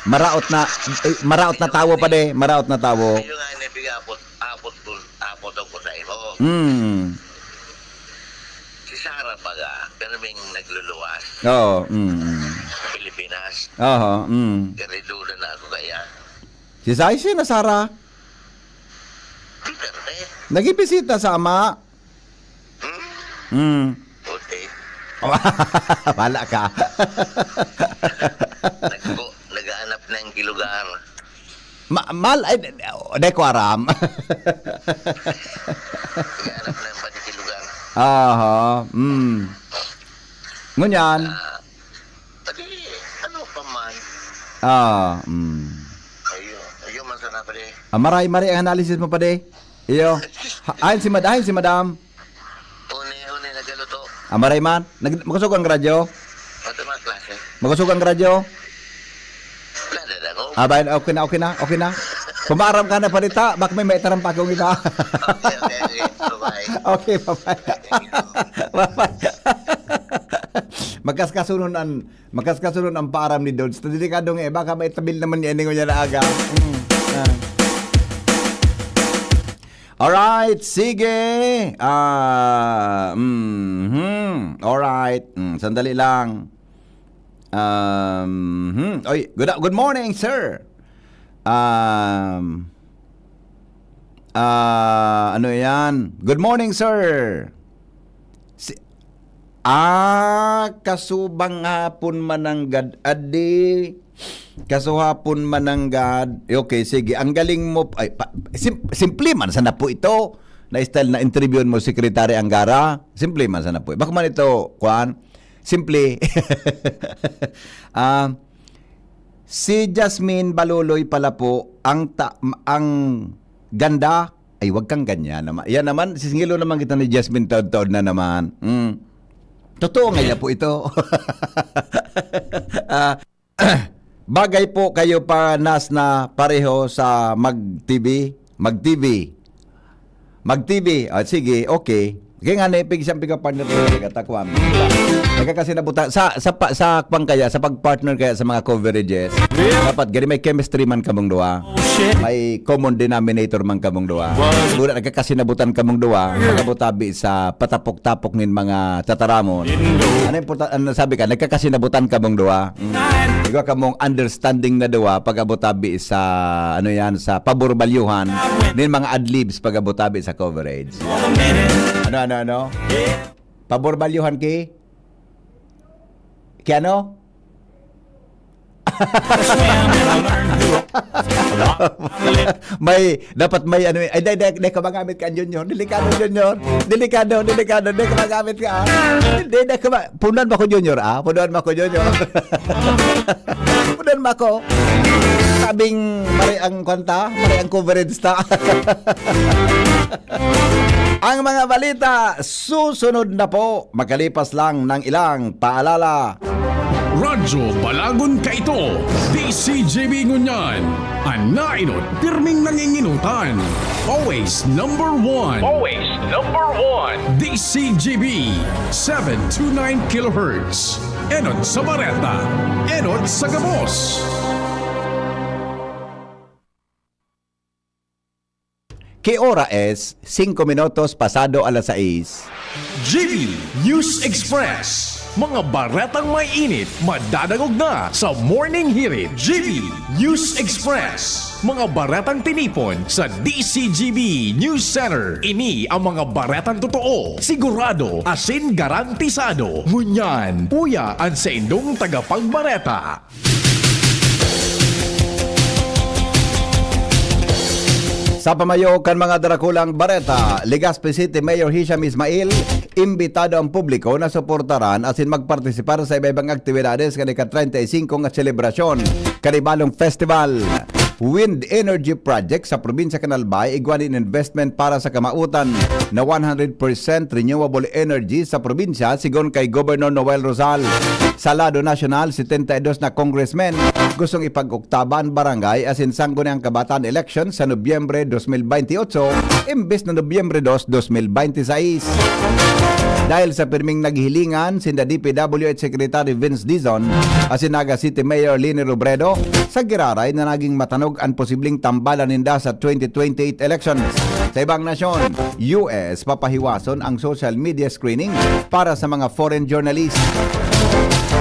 maraot na, eh, maraot na tawo, pare. Maraot na tawo. Ayun nga, inibig apot, apot ko, apot ako sa imo. Hmm. Baga, pero may nagluluwas. Oo, mm, mm. Pilipinas. Oho, mm. Kariduda na ako kaya. Si Saisi na, Sara? Peter, eh. Nagbisita sa ama. Hmm? Mm. Puti. Wala ka. Nagko-, naghahanap ng kilugar. Ma-, mal-, ay, di, di, di ko aram. Naghahanap ng panikilugar. Aha, mm. Ngunyan? Ah, pati, ano pa man? Ah, mm. Ayo, ayo man sana, pare. Ah, maray, maray ang analysis mo, pare. Iyo. Ha, ayon si mad-, ayon si madam. Uni, uni, nagaluto. Ah, maray man. Nag-, makosog ang radyo? Ato mga klase. Makosog ang radyo? Wala na lang, oh. Ah, bayan, okay na, okay na, okay na. Pumaaram ka na, parita. Baka may maitaram pa akong iba. Okay, okay, okay. Bye-bye. Okay, bye-bye. Bye-bye. Magkaskasunon ang, magkaskasunon ang paaram ni Dodge. Delikado nga, eh. Baka maitabil naman niya, ini ngunyan na aga. Mm. Ah. Alright, sige. Ah, mhm. Alright. Mm, sandali lang. Um, hmm. Oy, good, good morning, sir. Um, ah, ano yan? Good morning, sir. Si, ah, kasubang hapon mananggad, adi. Kasuhapon mananggad. Okay, sige. Ang galing mo. Ay, pa, sim-, simple man sana po ito. Na style na interview mo, Secretary Angara. Simple man sana po. Baka man ito, kuan? Simple. Ah, si Jasmine Baluloy pala po, ang ta-, ang ganda. Ay, wag kang ganyan naman. Yan naman, sisingilo naman kita ni Jasmine taod-taod na naman. Mm. Totoo nga po ito. Ah, bagay po kayo pa, Nas, na pareho sa mag-T V. Mag-T V. Mag-T V. Ah, sige, okay. Kaya nga, naipig siyang piga-partner ko, nagkatakwam. Nagkakasinabutan. Sa, sa, pa- sa kwan kaya, sa pag-partner kaya sa mga coverages, dapat gani may chemistry man kamong duwa. May common denominator man kamong duwa. Mura nagkakasinabutan kamong duwa, pag-abot abi sa patapok-tapok nin mga tataramon. Ano important, ano sabi ka, nagkakasinabutan kamong duwa. Mm. Igwa kamong understanding na duwa, pag-abot abi sa, ano yan, sa pabor-balyuhan nin mga adlibs, pag-abot abi sa coverage. Ano, ano, ano? Pabor-balyuhan ki? Ki ano? May, dapat may ano, ay, di, di, di ka magamit ka, Junior. Delikado, Junior. Delikado, delikado. Di ka magamit ka, ah. Di, di ka ma-, punan mo ko, Junior, ah. Punan mo ko, Junior. Punan mo ko. Sabing, mali ang kwanta, mali ang coverage ta. Ang mga balita, susunod na po, makalipas lang ng ilang paalala. Radyo Balagon kaito, D C G B ngunyan. An nainot, pirming nanginginutan. Always number one. Always number one. D C G B, seven two nine kilohertz. Enot sa Bareta. Enot sa gabos. Ki ora es singko minutos pasado alas sais. G B News Express. Mga baretang may init, madadangog na sa Morning Hirit. G B News Express. Mga baretang tinipon sa D C G B News Center. Ini ang mga baretang totoo, sigurado, asin garantisado. Ngunyan, uya an saindong tagapagbareta. Sa pamayo kan mga darakulang bareta, Legazpi City Mayor Hisham Ismail, imbitado ang publiko na suportaran asin magpartisipar sa iba-ibang aktibidades kan ika-treinta y cinco nga selebrasyon kan Ibalong Festival. Wind energy project sa probinsya kan Albay, igwa nin investment para sa kamautan na one hundred percent renewable energy sa probinsya, sigon kay Governor Noel Rosal. Sa lado nasyonal, setenta y dos na congressmen gustong ipag-oktaba an barangay asin sangguniang kabataan election sa Nobyembre dos mil baynte otso imbes na Nobyembre dos, dos mil baynte sais. Dahil sa pirming naghihilingan sinda D P W H Secretary Vince Dizon asin Naga City Mayor Leni Robredo, sa giraray na naging matanog an posibleng tambalan ninda sa twenty twenty-eight elections. Sa ibang nasyon, U S, papahiwason ang social media screening para sa mga foreign journalists.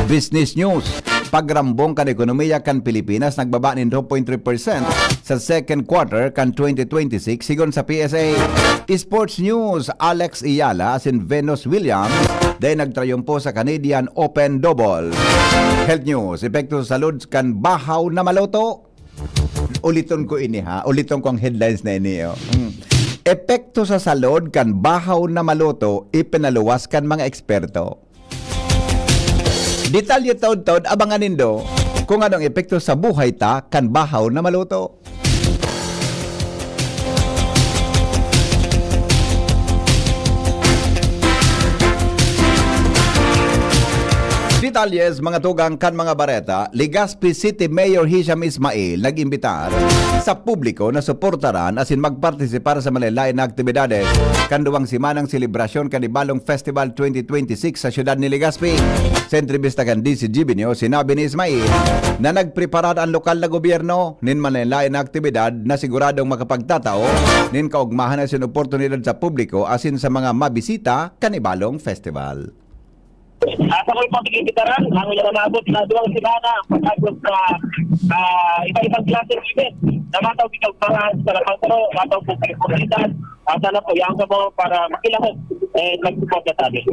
Business News. Pagrambong kan ekonomiya kan Pilipinas nagbaba nin two point three percent sa second quarter kan twenty twenty-six, sigon sa P S A. Sports News, Alex Eala asin Venus Williams dai nagtrayumpo sa Canadian Open Doubles. Health News, epekto sa salud kan bahaw na maluto. Uliton ko ini, ha, uliton ko ang headlines na ini, oh. Hmm. Epekto sa salud kan bahaw na maluto, ipinaluwas kan mga eksperto. Detalye taod-taod, abangan nindo kung anong epekto sa buhay ta kan bahaw na maluto. Detalles, mga tugang, kan mga bareta. Legazpi City Mayor Hisham Ismail nag-imbitar sa publiko na suportaran asin magpartisipar sa malain-lain na aktibidades kan duwang semanang selebrasyon kan Ibalong Festival twenty twenty-six sa siyudad ni Legazpi. Sa entrebista kan D Z G B News, sinabi ni Ismail na nagpreparar an lokal na gobyerno nin malain-lain na aktibidad na siguradong makapagtatao nin kaogmahan asin oportunidad sa publiko asin sa mga mabisita kan Ibalong Festival. Asa ko yung pagkikitaran, ang inabot na duwang semana, pag-abot sa ah, iba-ibang klase ng event na matawag ikaw para sa Lapang Taro, matawag po kayo komunidad, asa na po, yan sa mga para makilahok, eh, nagsuporta sa amin.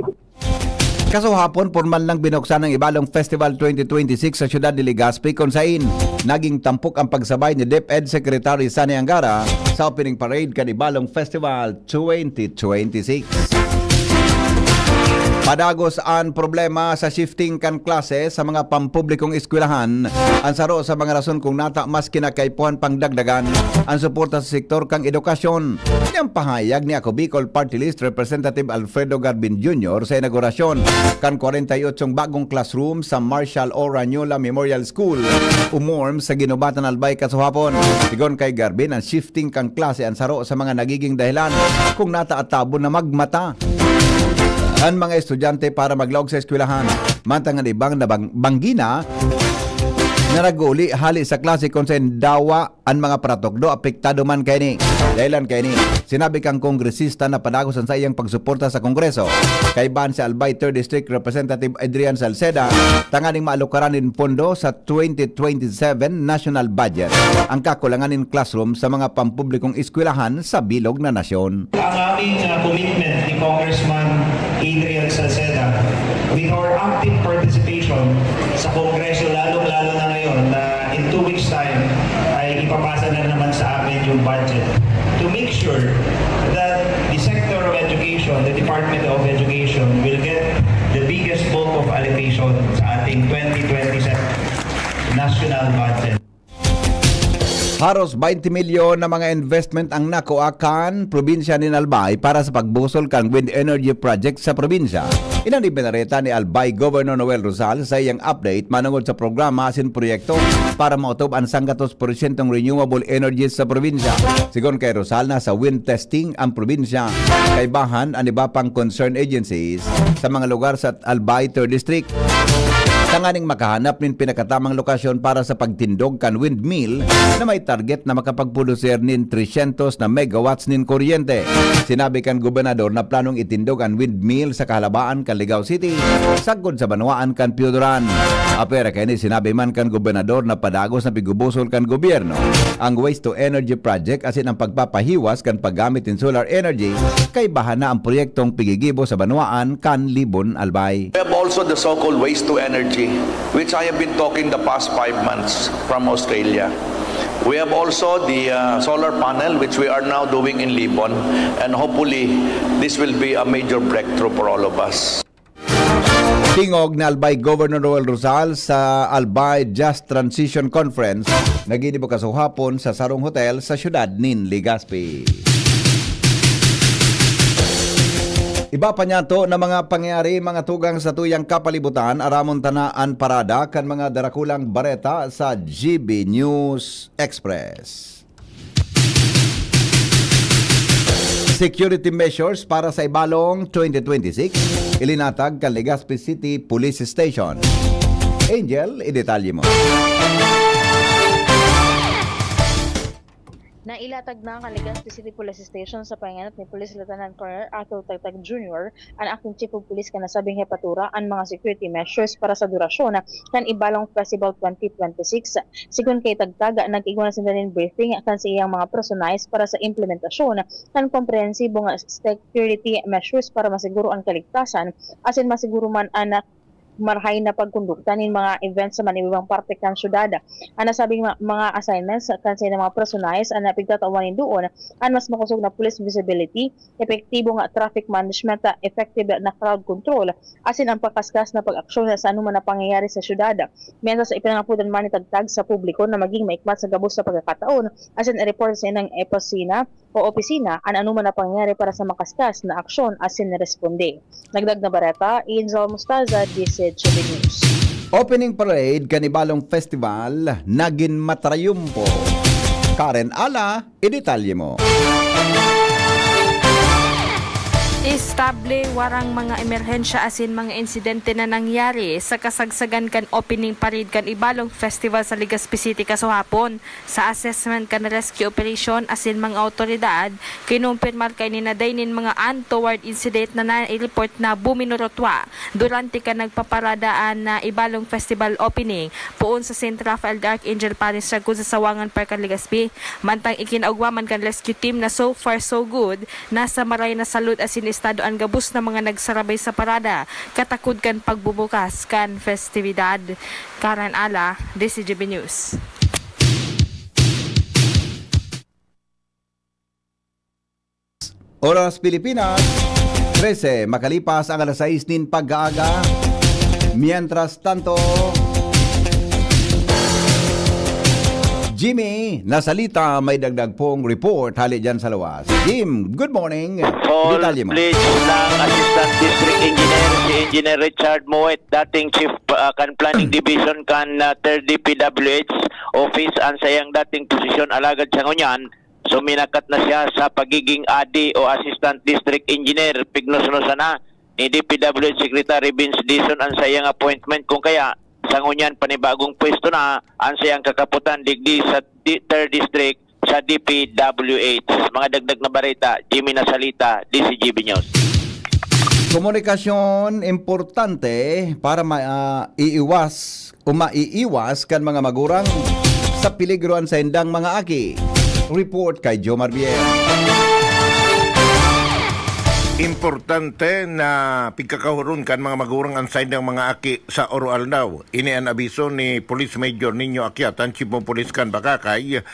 Kasuhapon, pormal nang binuksan ang Ibalong Festival twenty twenty-six sa siyudad ni Legazpi, kung sain naging tampok ang pagsabay ni DepEd Secretary Sonny Angara sa opening parade kan Ibalong Festival twenty twenty-six. Padagos an problema sa shifting kan klase sa mga pampublikong eskwelahan. An saro sa mga rason kung nata mas kinakaipuhan pang dagdagan an suporta sa sektor kan edukasyon. Ini an pahayag ni Ako Bicol Party List Representative Alfredo Garbin Junior sa inaugurasyon kan kwarenta y otsong bagong classroom sa Marshal O. Ranyola Memorial School o MORM sa Guinobatan, Albay, kasuhapon. Sigon kay Garbin, an shifting kan klase an saro sa mga nagiging dahilan kung nata atabon na magmata an mga estudyante para maglaog sa eskwelahan. Mantang an ibang nabang-, banggi na na nag-uuli hali sa klase kung saen dawa an mga paratukdo apektado man kaini. Dahilan kaini, sinabi kan kongresista na padagos an saiyang pagsuporta sa Kongreso. Kaibahan si Albay Third District Representative Adrian Salceda tanganing maalukaran nin pondo sa twenty twenty-seven national budget ang kakulangan nin classroom sa mga pampublikong eskwelahan sa bilog na nasyon. Ang aming, ah, commitment ni Congressman Adrian Salceda, with our active participation sa Kongreso, lalong-lalo na ngayon na in two weeks' time ay ipapasa na naman sa amin yung budget, to make sure that the sector of education, the Department of Education, will get the biggest bulk of allocation sa ating twenty twenty-seven national budget. Haros baynte milyon na mga investment ang nakua kan probinsya nin Albay para sa pagbusol kan wind energy project sa probinsya. Iyan an ibinareta ni Albay Governor Noel Rosal sa iyang update manongod sa programa asin proyekto para maotob an sanggatos porsyentong renewable energies sa probinsya. Sigon kay Rosal, nasa wind testing ang probinsya. Kaibahan an iba pang concerned agencies sa mga lugar sa Albay Third District tanganing makahanap nin pinakatamang lokasyon para sa pagtindog kan windmill na may target na makapagproduser nin tresyentos na megawatts nin kuryente. Sinabi kan gobernador na planong itindog an windmill sa kahalabaan kan Ligao City, sagkod sa banwaan kan Pioduran. Apwera kaini, sinabi man kan gobernador na padagos na pigubusol kan gobyerno ang waste to energy project asin ang pagpapahiwas kan paggamit nin solar energy, kaibahan na ang proyektong pigigibo sa banwaan kan Libon, Albay. We have also the so-called waste to energy, which I have been talking the past five months from Australia. We have also the, uh, solar panel, which we are now doing in Libon, and hopefully, this will be a major breakthrough for all of us. Tingog ni Albay Governor Noel Rosal sa Albay Just Transition Conference na ginibo kasuhapon sa sarong hotel sa siyudad nin Legazpi. Iba pa niyato na mga pangyayari, mga tugang, sa tuyang kapalibutan, aramon ta na an parada kan mga darakulang bareta sa G B News Express. Security measures para sa Ibalong twenty twenty-six, ilinatag kan Legazpi City Police Station. Angel, idetalye mo. Nailatag na kan Legazpi City Police Station sa pangenot ni Police Lieutenant Colonel Arthur Tagtag Junior, an acting chief of police kan nasabing hepatura, an mga security measures para sa durasyon kan Ibalong Festival twenty twenty-six. Sigon kay Tagtag, nag-igwa na sinda nin briefing kan sa iyang mga personahe para sa implementasyon kan komprehensibong security measures para masiguro an kaligtasan asin masiguro man an marahay na pagkondukta nin mga events sa manibibang parte kan syudad. An nasabing ma-, mga assignments kan saindang mga personahe an pigtatawan nin duon an mas makosog na police visibility, epektibo nga traffic management, effective na crowd control, asin ang pakaskas na pag-aksyon sa anuman na pangyayari sa syudad. Mientras, ipinangapodan man ni Tagtag sa publiko na maging maikmat sa gabos na pagkakataon asin i-report sa saindang opisina o opisina an anuman na pangyayari para sa makaskas na aksyon asin responde. Nagdag na bareta, Angel Mostaza, D C G B News. Opening parade kan Ibalong Festival nagin matrayumpo. Karen Ala, idetalye mo. Estable, warang mga emerhensya asin mga insidente na nangyari sa kasagsagan kan opening parade kan Ibalong Festival sa Legazpi City kasuhapon. Sa assessment kan rescue operation asin mga awtoridad, kinumpirmar kaini na dai nin mga untoward incident na nai-report na buminurutwa durante kan nagpaparada an, ah, Ibalong Festival Opening poon sa Saint Raphael de Archangel Parish, Sagkod sa Sawangan Park kan Legazpi. Mantang ikinaugma man kan rescue team na so far so good, nasa maray na salud asin estado an gabos na mga nagsarabay sa parada, katakod kan pagbubukas kan festibidad. Karen Ala, D C G B News. Oras Pilipinas, trese, makalipas ang alas sais nin pag-aaga. Mientras tanto, Jimmy Nasalita may dagdag pong report hali dyan sa luwas. Jim, good morning. Detalye mo. Full-fledged ng Assistant District Engineer, si Engineer Richard Moet, dating chief, ah, kan Planning Division kan, ah, third D P W H Office, ang sayang dating posisyon, alagad sa ngunyan, suminakat na siya sa pagiging A D o Assistant District Engineer. Pignosnosan na ni D P W H Secretary Vince Dizon ang sayang appointment, kung kaya sa ngunyan panibagong pwesto na ang sayang kakaputan digdi sa di-, third District sa D P W H. Mga dagdag na bareta, Jimmy Nasalita, D C G B News. Komunikasyon importante para ma-, ah, iiwas o maiiwas kan mga magurang sa peligro an saindang mga aki. Report kay Jomar Bien. Importante na pigkakahuron kan mga magurang an saindang mga aki sa oro-aldaw. Ini an abiso ni Police Major Nino Aquiatan, Chief of Police kan Bacacay,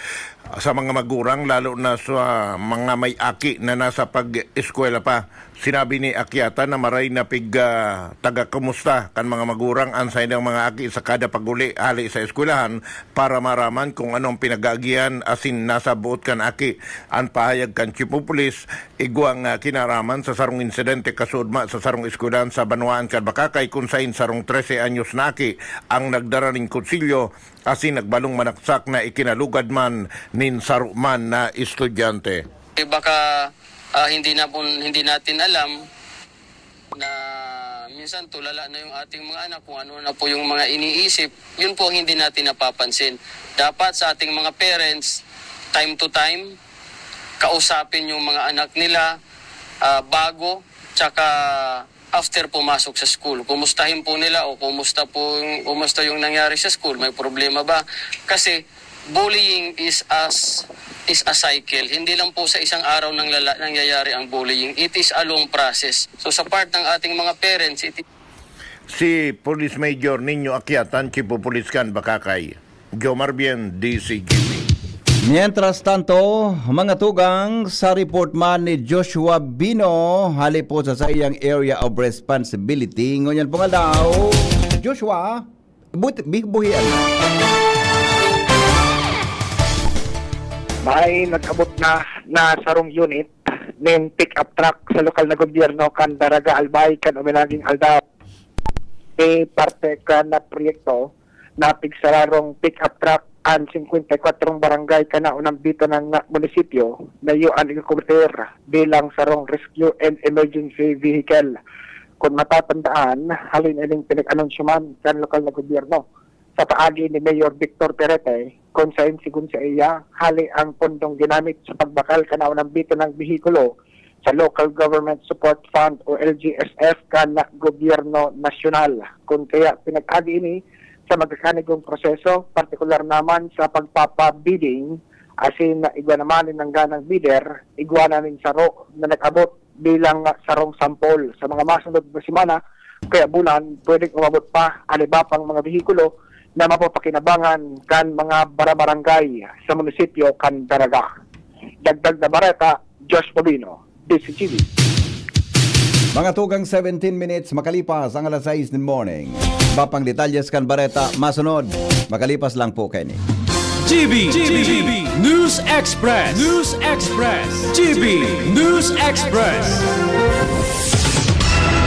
sa mga magurang, lalo na sa mga may aki na nasa pag-eskwela pa. Sinabi ni Aquiatan na maray na pig, ah, taga-kumusta kan mga magurang an saindang mga aki sa kada pag-uli hali sa eskwelahan para maraman kung ano ang pinag-aagihan asin nasa boot kan aki. An pahayag kan Chief of Police, igwang, ah, kinaraman sa sarong insidente kasuodma sa sarong eskwelahan sa banwaan kan Bacacay, kun sain sarong trese anyos na aki ang nagdara nin kutsilyo asin nagbalong manaksak na ikinalugad man nin saro man na estudyante. Eh, baka, ah, hindi na po, hindi natin alam na minsan tulala na yung ating mga anak kung ano na po yung mga iniisip. Yun po ang hindi natin napapansin. Dapat sa ating mga parents, time to time, kausapin yung mga anak nila, ah, bago, tsaka after pumasok sa school. Kumustahin po nila o kumusta po yung, kumusta yung nangyari sa school, may problema ba? Kasi bullying is as, is a cycle. Hindi lang po sa isang araw nang lala-, nangyayari ang bullying. It is a long process. So, sa part ng ating mga parents, it Si Police Major Nino Aquiatan, Chief of Police kan Bacacay. Jomar Bien, D C G B. Mientras tanto, mga tugang, sa report man ni Joshua Bino, hali po sa saiyang area of responsibility, ngunyan pong aldaw. Joshua, but-, bi-, buhian. May nag-abot na, na sarong unit nin pick-up truck sa lokal na gobyerno kan Daraga, Albay, kan uminaging aldaw. May parte kan proyekto na pigsararong pick-up truck an singkwenta y kwatro barangay kan naunang bito ng munisipyo na iyo an ikukumpir bilang sarong rescue and emergency vehicle. Kung matatandaan, halin ining pinag-anunsyo man kan lokal na gobyerno sa paagi ni Mayor Victor Perete, kung sain sigon sa iya, hali ang pondong ginamit sa pagbakal kan naunang bito ng behikulo sa Local Government Support Fund o L G S F kan gobyerno nasyonal. Kun kaya pinag-agi ini sa magkakanigong proseso, partikular naman sa pagpapa-bidding, asin igwa naman nin nangganang bidder, igwa na nin saro na nag-abot bilang sarong sampol. Sa mga masunod na semana, kaya bulan, pwedeng umabot pa an iba pang mga behikulo na mapapakinabangan kan mga barabarangay sa munisipyo kan Daraga. Dagdag na bareta, Josh Paulino, D C T V. Mga tugang seventeen minutes makalipas ang alas sais nin morning. Iba pang detalyes kan bareta masunod. Makalipas lang po, Kenny. G B, G B, News Express, News Express, G B News Express.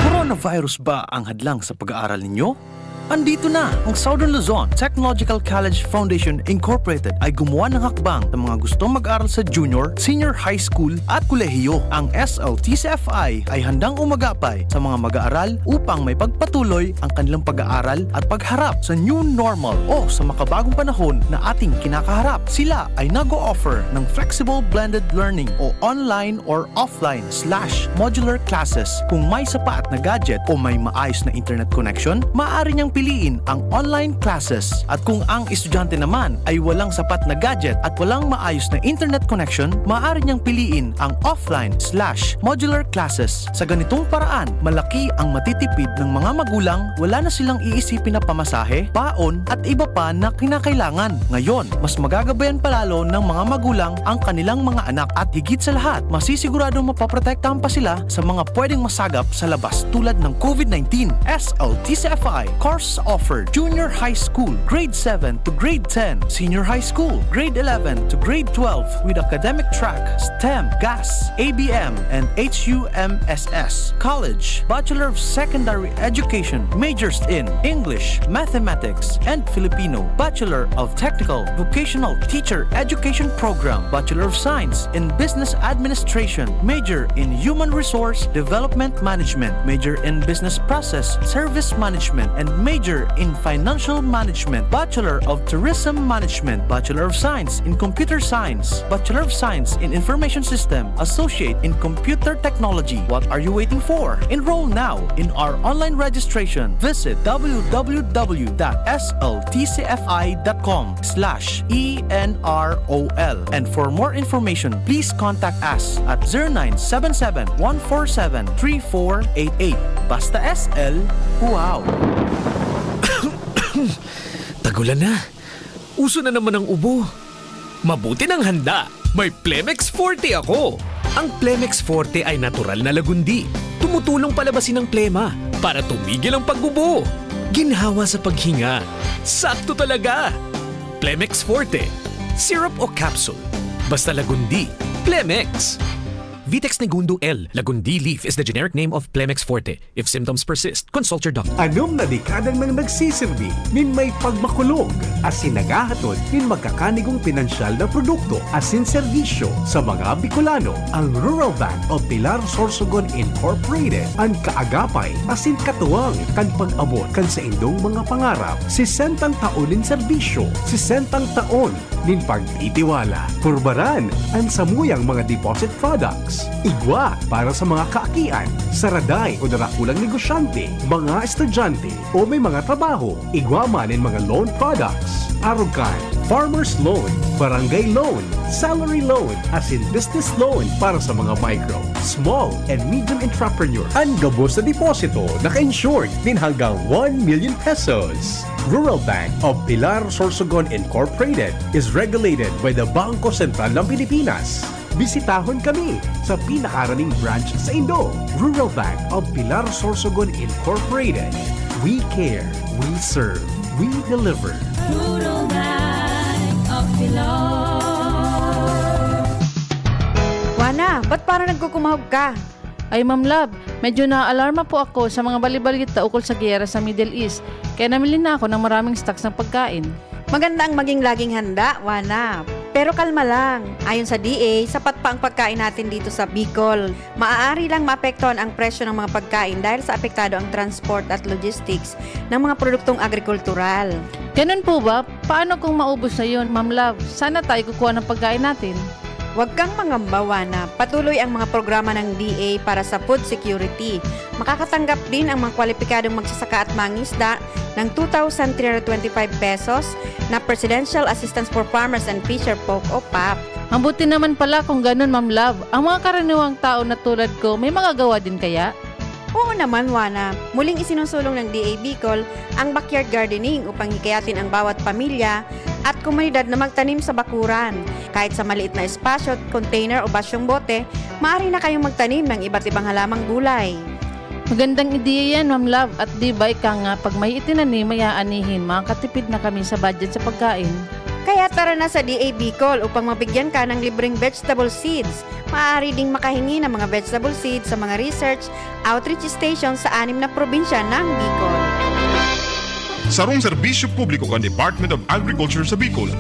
Coronavirus ba ang hadlang sa pag-aaral ninyo? Andito na! Ang Southern Luzon Technological College Foundation Incorporated ay gumawa ng hakbang sa mga gustong mag-aral sa junior, senior high school at kolehiyo. Ang S L T C F I ay handang umagapay sa mga mag-aaral upang may pagpatuloy ang kanilang pag-aaral at pagharap sa new normal o sa makabagong panahon na ating kinakaharap. Sila ay nag-o-offer ng flexible blended learning o online or offline slash modular classes. Kung may sapat na gadget o may maayos na internet connection, maaari niyang piliin ang online classes. At kung ang estudyante naman ay walang sapat na gadget at walang maayos na internet connection, maaari niyang piliin ang offline slash modular classes. Sa ganitong paraan, malaki ang matitipid ng mga magulang, wala na silang iisipin na pamasahe, baon, at iba pa na kinakailangan. Ngayon, mas magagabayan pa lalo ng mga magulang ang kanilang mga anak at higit sa lahat, masisiguradong mapoprotektahan pa sila sa mga pwedeng masagap sa labas tulad ng COVID nineteen. S L T C F I course offered: Junior High School, Grade seven to Grade ten, Senior High School, Grade eleven to Grade twelve with academic track, STEM, GAS, A B M, and H U M S S. College, Bachelor of Secondary Education, majors in English, Mathematics, and Filipino, Bachelor of Technical Vocational Teacher Education Program, Bachelor of Science in Business Administration, major in Human Resource Development Management, major in Business Process Service Management, and major in Financial Management, Bachelor of Tourism Management, Bachelor of Science in Computer Science, Bachelor of Science in Information System, Associate in Computer Technology. What are you waiting for? Enroll now in our online registration. Visit w w w dot s l t c f i dot com slash e n r o l. And for more information, please contact us at zero nine seven seven, one four seven, three four eight eight. Basta S L, wow! Tagulan na. Uso na naman ang ubo. Mabuti nang handa. May Plemex Forte ako. Ang Plemex Forte ay natural na lagundi. Tumutulong palabasin ang plema para tumigil ang pag-ubo. Ginhawa sa paghinga. Sakto talaga. Plemex Forte. Syrup o capsule. Basta lagundi. Plemex. Vitex Negundo L. Lagundi leaf is the generic name of Plemex Forte. If symptoms persist, consult your doctor. Anom na dekada nang nagsisirbi nin may pagmakulog asin naghahatod nin magkakanigong pinansyal na produkto asin serbisyo sa mga Bicolano. Ang Rural Bank of Pilar Sorsogon Incorporated an kaagapay asin katuwang kan pag-abot kan saindong mga pangarap. Sesentang taon nin serbisyo, sesentang taon nin pagtitiwala. Purbaran an samuyang mga deposit products. Igwa para sa mga kaakian, saraday o darakulang negosyante, mga estudyante o may mga trabaho. Igwa man nin mga loan products. Arog kan farmer's loan, barangay loan, salary loan, asin business loan para sa mga micro, small, and medium entrepreneur. An gabos na deposito naka-insured nin hanggang one million pesos. Rural Bank of Pilar Sorsogon Incorporated is regulated by the Bangko Sentral ng Pilipinas. Bisitahon kami sa pinakaharaning branch saindo. Rural Bank of Pilar Sorsogon Incorporated. We care, we serve, we deliver. Rural Bank of Pilar. Na, ba't parang nagkukumahog ka? Ay, Ma'am Love, medyo naaalarma po ako sa mga balibalita ukol sa giyera sa Middle East, kaya namili na ako ng maraming stocks ng pagkain. Maganda ang maging laging handa, Wana. Pero kalma lang. Ayon sa D A, sapat pa ang pagkain natin dito sa Bicol. Maaari lang maapektuhan ang presyo ng mga pagkain dahil sa apektado ang transport at logistics ng mga produktong agrikultural. Ganun po ba? Paano kung maubos na yun, Ma'am Love? Saan na tayo kukuha ng pagkain natin? Huwag kang mangamba, Wana. Patuloy ang mga programa ng D A para sa food security. Makakatanggap din ang mga kwalipikadong magsasaka at mangisda ng two thousand three hundred twenty-five pesos na Presidential Assistance for Farmers and Fisher Folk o pap. Ang buti naman pala kung ganun, Ma'am Love. Ang mga karaniwang tao na tulad ko, may magagawa din kaya? Oo naman, Wana. Muling isinusulong ng D A Bicol ang backyard gardening upang hikayatin ang bawat pamilya at komunidad na magtanim sa bakuran. Kahit sa maliit na espasyo, container o basyong bote, maaari na kayong magtanim ng iba't ibang halamang gulay. Magandang ideya yan, Ma'am Love. At di ba ika nga, pag may itinanim, may aanihin, makakatipid na kami sa budget sa pagkain. Kaya tara na sa D A Bicol upang mabigyan ka ng libreng vegetable seeds. Maaari ding makahingi ng mga vegetable seeds sa mga research outreach station sa anim na probinsya ng Bicol. Sarong serbisyo publiko kan Department of Agriculture sa Bicol.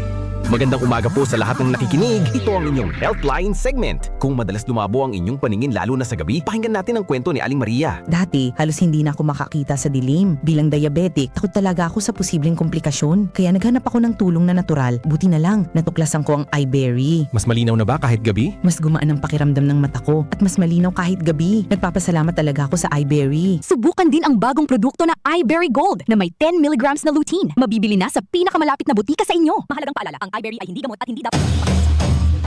Magandang umaga po sa lahat ng nakikinig. Ito ang inyong Healthline segment. Kung madalas lumabo ang inyong paningin lalo na sa gabi, pakinggan natin ang kwento ni Aling Maria. Dati, halos hindi na ako makakita sa dilim. Bilang diabetic, takot talaga ako sa posibleng komplikasyon. Kaya naghanap ako ng tulong na natural. Buti na lang, natuklasan ko ang iBerry. Mas malinaw na ba kahit gabi? Mas gumaan ang pakiramdam ng mata ko at mas malinaw kahit gabi. Nagpapasalamat talaga ako sa iBerry. Subukan din ang bagong produkto na iBerry Gold na may ten milligrams na lutein. Mabibili na sa pinakamalapit na butika sa inyo. Mahalagang paalala, ang iBerry ay hindi gamot at hindi dapat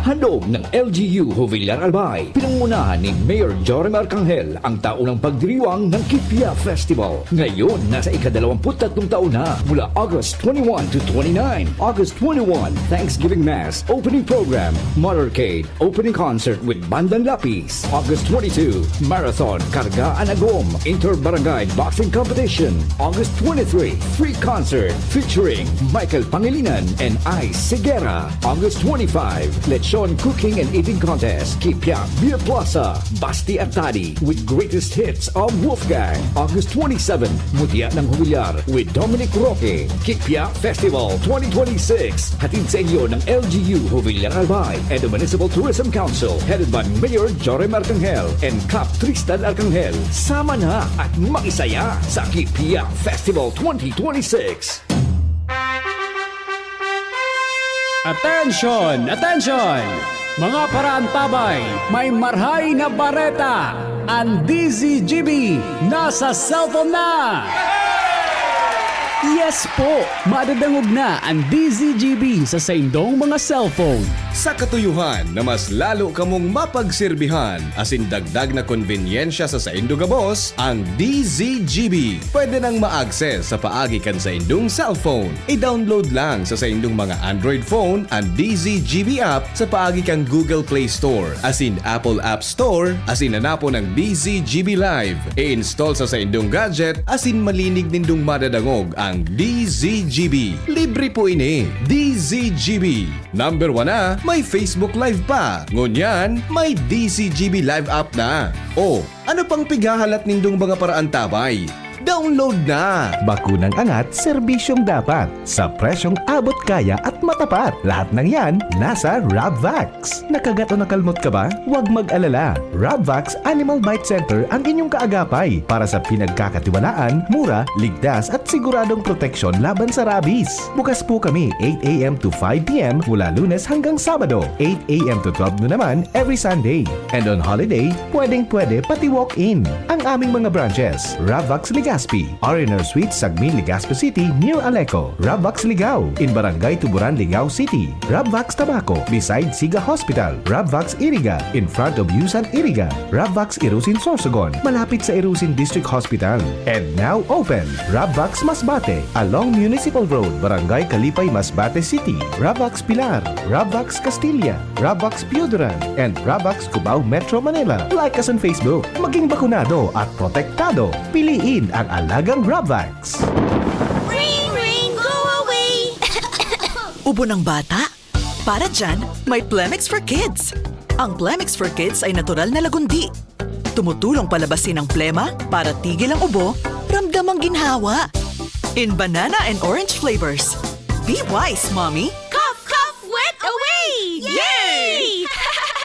Handog ng L G U Jovillar Albay, pinangunahan ni Mayor Jorim Arcangel ang taunang pagdiriwang ng Kipia Festival. Ngayon, nasa ikadalawamput tatlong taon na, mula August twenty-one to twenty-nine. August twenty-one, Thanksgiving Mass, Opening Program, Motorcade, Opening Concert with Bandang Lapis. August twenty-two, Marathon, Karga an Agom, Inter-Barangay Boxing Competition. August twenty-three, Free Concert featuring Michael Pangilinan and Ice Sigera. August twenty-five, Lechon Cooking and Eating Contest, Kipia Beer Plaza, Basti Artadi with greatest hits of Wolfgang. August twenty-seven, Mudia ng Humilyar with Dominic Roque. Kipia Festival twenty twenty-six, hatid sa inyo ng L G U Jovillar Albay and the Municipal Tourism Council, headed by Mayor Jorim Arcangel and Cap Tristan Arcangel. Sama na at makisaya sa Kipia Festival twenty twenty-six. Attention! Attention! Mga paraantabay, may marhay na bareta! An D Z G B nasa cellphone na! Yes po! Madadangog na an D Z G B sa saindong mga cellphone. Sa katuyuhan na mas lalo kamong mapagserbihan asin dagdag na konbenyensya sa saindo gabos, ang D Z G B pwede nang ma-access sa paagi kan saindong cellphone. I-download lang sa saindong mga Android phone an D Z G B app sa paagi kan Google Play Store asin Apple App Store asin hanapon ang D Z G B Live. I-install sa saindong gadget asin malinig nindong madadangog ang D Z G B. Libre po ini. D Z G B. Number one na, may Facebook Live pa. Ngunyan, may D Z G B Live app na. O, ano pang pighahalat nindong mga paraantabay? Download na! Bakunang angat, serbisyong dapat, sa presyong abot kaya at matapat. Lahat ng yan, nasa Rabvax. Nakagat o nakalmot ka ba? Huwag mag-alala. Rabvax Animal Bite Center ang inyong kaagapay para sa pinagkakatiwalaan, mura, ligtas at siguradong proteksyon laban sa rabies. Bukas po kami eight a m to five p m mula Lunes hanggang Sabado, eight a m to twelve noon naman every Sunday. And on holiday, pwedeng-pwede pati walk-in. Ang aming mga branches, Rabvax Legazpi, R and R Suite, Sagmin, Legazpi City, near Aleco. Rabvax Ligao, in Barangay Tuburan, Ligao City. Rabvax Tabaco, beside Siga Hospital. Rabvax Iriga, in front of Yusan Iriga. Rabvax Irusin Sorsogon, malapit sa Irusin District Hospital. And now open, Rabvax Masbate, along Municipal Road, Barangay Kalipay, Masbate City. Rabvax Pilar, Rabvax Castilla, Rabvax Pioduran, and Rabvax Cubao, Metro Manila. Like us on Facebook. Maging bakunado at protektado. Piliin ang alagang Rabvax. Ring, ring, go away! Ubo ng bata? Para dyan, may Plemex for Kids. Ang Plemex for Kids ay natural na lagundi. Tumutulong palabasin ang plema para tigil ang ubo, ramdam ang ginhawa. In banana and orange flavors. Be wise, mommy! Cough, cough, wet away! Yay!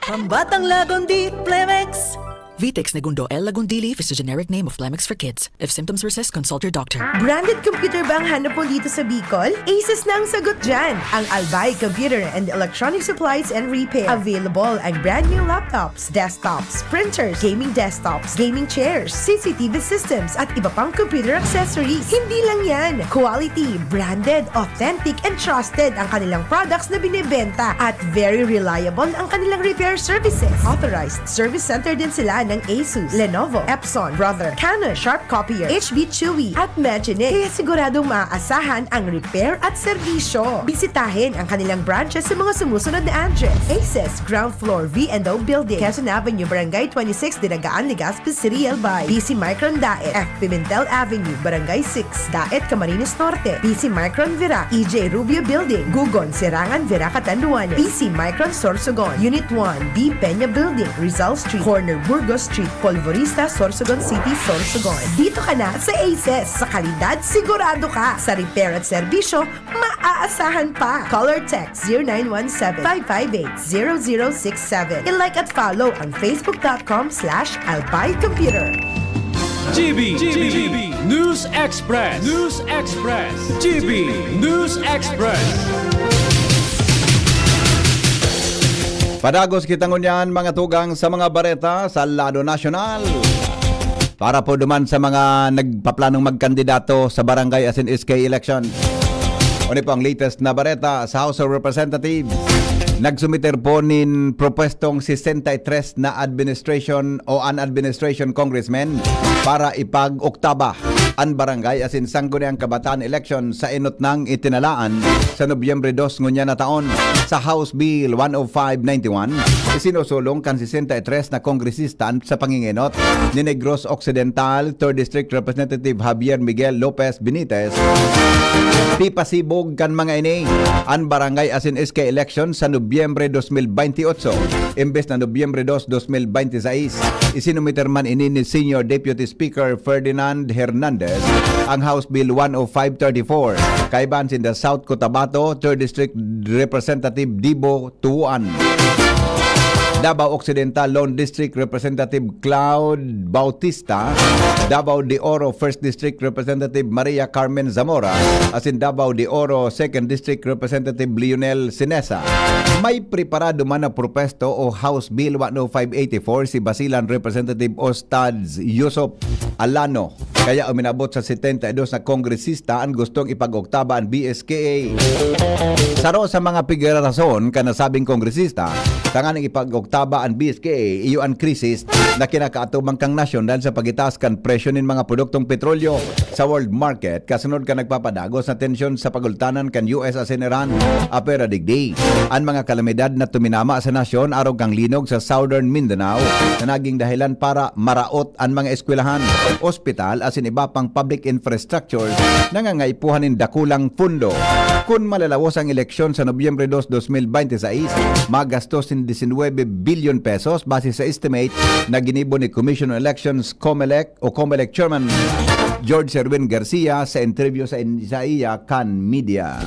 Pambatang Lagundi, Plemex! Vitex Negundo L. Lagundili is the generic name of Plemex for kids. If symptoms persist, consult your doctor. Branded computer ba ang hanap mo dito sa Bicol? Asus na ang sagot dyan! Ang Albay Computer and Electronic Supplies and Repair. Available ang brand new laptops, desktops, printers, gaming desktops, gaming chairs, C C T V systems, at iba pang computer accessories. Hindi lang yan! Quality, branded, authentic, and trusted ang kanilang products na binebenta at very reliable ang kanilang repair services. Authorized service center din sila ng Asus, Lenovo, Epson, Brother, Canon, Sharp Copier, H B Chewy, at Magine. Kaya siguradong maaasahan ang repair at serbisyo. Bisitahin ang kanilang branches sa mga sumusunod na address: Asus, ground floor, V and O Building, Quezon Avenue, Barangay twenty-six, Dinagaan, Legazpi City, Albay. B C Micron Daet, F Pimentel Avenue, Barangay six, Daet, Camarines Norte. B C Micron Virac, E J Rubio Building, Gugon, Serangan, Virac, Catanduanes. B C Micron Sorsogon, Unit one, B Peña Building, Rizal Street, corner Burgos Street, Polvorista, Sorsogon City, Sorsogon. Dito ka na sa Aces. Sa kalidad, sigurado ka. Sa repair at serbisyo, maaasahan pa. Call or text zero nine one seven, five five eight, zero zero six seven. I-like at follow ang facebook dot com slash albay computer. G B, G B, News Express, News Express, G B News Express. Padagos kita ngunyan, mga tugang, sa mga bareta sa lado nasyonal. Para po duman sa mga nagpaplanong magkandidato sa barangay asin S K election. Ano po ang latest na bareta sa House of Representatives? Nagsumiter po nin propwestong sesenta y tres na administration o an administration congressmen para ipag-oktaba an barangay asin sangguniang kabataan election sa enot nang itinalaan sa Nobyembre dos ngunyan na taon. Sa House Bill one oh five ninety-one, isinusulong kan sesenta y tres na kongresista sa pangingenot ni Negros Occidental Third District Representative Javier Miguel Lopez Benitez. Pipasibog kan mga ini an barangay asin S K election sa Nobyembre dos mil baynte otso, imbes na Nobyembre dos, dos mil baynte sais. Isinumiter man ini ni Senior Deputy Speaker Ferdinand Hernandez ang House Bill one oh five thirty-four, kaiba sinda South Cotabato Third District Representative Dibo Tuan, Davao Occidental Lone District Representative Cloud Bautista, Davao de Oro First District Representative Maria Carmen Zamora, asin Davao de Oro Second District Representative Lionel Sinesa. May preparado man na propuesto o House Bill one oh five eighty-four si Basilan Representative Ustadz Yusuf Alano. Kaya uminabot sa setenta y dos na kongresista an gustong ipag-oktaba an B S K A. Saro sa mga pigrarason kan nasabing kongresista tanganing ipag-oktaba an B S K A iyo an krisis na kinakaatubang kan nasyon dahil sa pagitaas kan presyo nin mga produktong petrolyo sa world market kasunod kan nagpapadagos na tensyon sa pagultanan kan U S asin Iran. Apwera digdi, an mga kalamidad na tuminama sa nasyon arog kan linog sa Southern Mindanao na naging dahilan para maraot an mga eskwelahan, ospital asin iba pang public infrastructures nangangaipuhan nin dakulang pundo. Kun malalawos ang eleksyon sa Nobyembre dos, dos mil baynte sais, magastos nin disinwebe bilyon pesos base sa estimate na ginibo ni Commission on Elections, COMELEC o COMELEC Chairman George Erwin Garcia sa interview sa, sa iya kan media.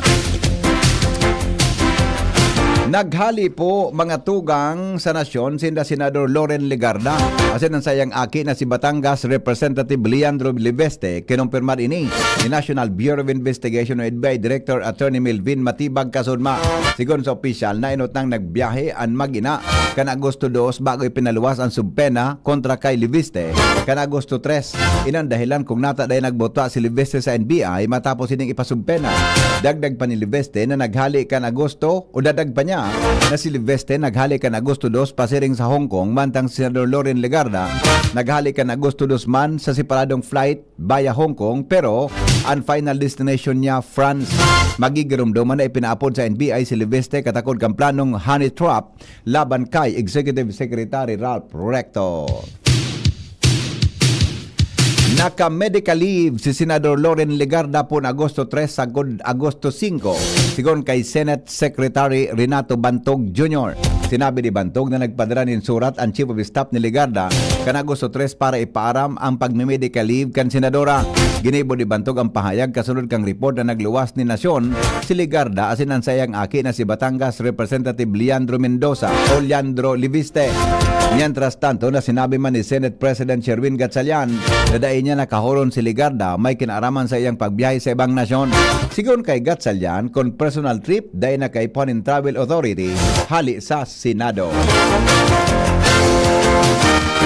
Naghali po, mga tugang, sa nasyon sinda Senador Loren Legarda asin ang sayang aki na si Batangas Representative Leandro Leviste. Kinumpirmar ini ni National Bureau of Investigation o N B I Director Attorney Melvin Matibag Kasudma. Sigon sa opisyal, nainot nang nagbiyahe an mag-ina kan Agosto dos bago ipinaluwas an subpena kontra kay Leviste kan Agosto tres. Inan dahilan kung nata dai nagbutwa si Leviste sa N B I matapos ining ipasubpena. Dagdag pa ni Leviste na naghali kan Agosto o dadag pa niya na si Leviste naghali kan Agosto dos pasiring sa Hong Kong, mantang si Senador Loren Legarda naghali kan Agosto dos man sa separadong flight via Hong Kong, pero an final destination niya, France. Magigiromdoman na ipinaapod sa N B I si Leviste katakod kan planong honey trap laban kay Executive Secretary Ralph Recto. Naka-medical leave si Senador Loren Legarda pon Agosto tres sagkod Agosto singko, sigon kay Senate Secretary Renato Bantog Junior. Sinabi ni Bantog na nagpadara nin surat an Chief of Staff ni Legarda kan Agosto tres para ipaaram ang pagme-medical leave kan senadora. Ginibo ni Bantog ang pahayag kasunod kan report na nagluwas nin nasyon si Legarda asin an saiyang aki na si Batangas Representative Leandro Mendoza o Leandro Leviste. Mientras tanto, na sinabi man ni Senate President Sherwin Gatchalian na dai niya nakahoron si Legarda may kinaaraman sa iyang pagbiyahe sa ibang nasyon. Sigon kay Gatchalian, kun personal trip, dai na kaipuhan nin travel authority hali sa Senado.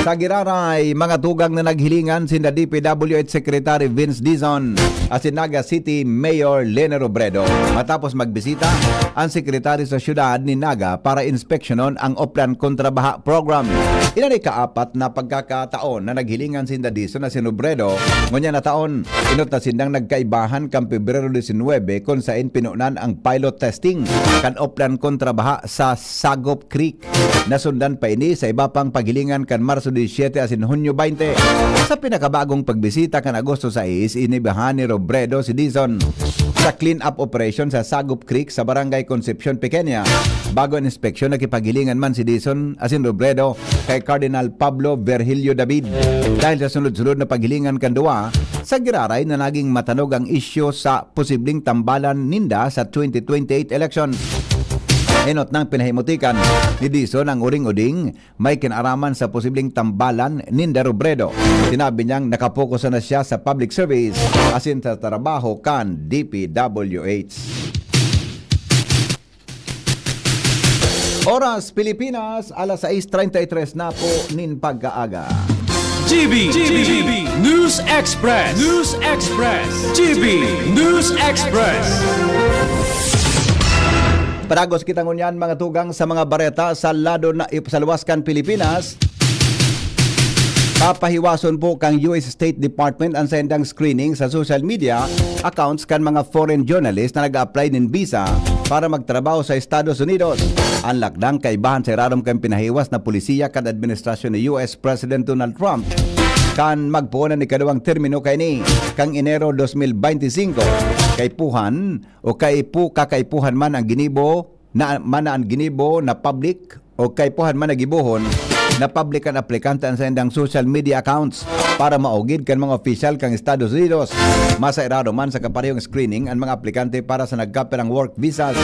Sa Giraray, mga tugang na naghilingan sinda D P W H Secretary Vince Dizon asin Naga City Mayor Leni Robredo. Matapos magbisita ang sekretaryo sa syudad ni Naga para inspeksyonon ang Oplan Kontra Baha Program. Iyan ay kaapat na pagkakataon na naghilingan sinda Dizon asin Robredo ngunyan na taon. Inot na sindang nagkaibahan kan Pebrero diecinuebe, kun saen pinunan ang pilot testing kan Oplan Kontra Baha sa Sagop Creek. Nasundan pa ini sa iba pang paghilingan kan Marso disisiete asin Hunyo baynte. Sa pinakabagong pagbisita kan Agosto sais, inibahan ni Robredo si Dizon sa clean-up operation sa Sagop Creek sa Barangay Concepcion Pequeña. Bago an inspeksyon, nakipaghilingan man si Dizon asin Robredo kay Cardinal Pablo Virgilio David. Dahil sa sunod-sunod na paghilingan kan duwa, sa Giraray na naging matanog ang isyu sa posibleng tambalan ninda sa twenty twenty-eight election. Enot nang pinahimutikan ni Dizon ang uring-uding may kinaaraman sa posibleng tambalan ninda Robredo. Sinabi niyang nakapokus na siya sa public service asin sa trabaho kan D P W H. Oras Pilipinas, alas sais treinta y tres na po nin pagkaaga. G B, G B, News Express, News Express, G B News Express. Padagos kita ngunyan, mga tugang, sa mga bareta sa lado na, sa luwas kan Pilipinas. Papahiwason po kan U S State Department ang saindang screening sa social media accounts kan mga foreign journalist na nag-a-apply nin visa para magtrabaho sa Estados Unidos. An lakdang kaibahan sa irarom kan pinahiwas na polisiya kan administrasyon ni U S President Donald Trump kan magpoon an ikaduwang termino kaini kan Enero dos mil beintisinko. Kaipuhan o kaipu-, kakaipuhan man ang ginibo na, man na an ginibo na public o kaipuhan man na gibohon na public kan aplikante an saindang social media accounts para maugid kan mga opisyal kan Estados Unidos. Masairado man sa kaparehong screening an mga aplikante para sa nagkapirang work visas.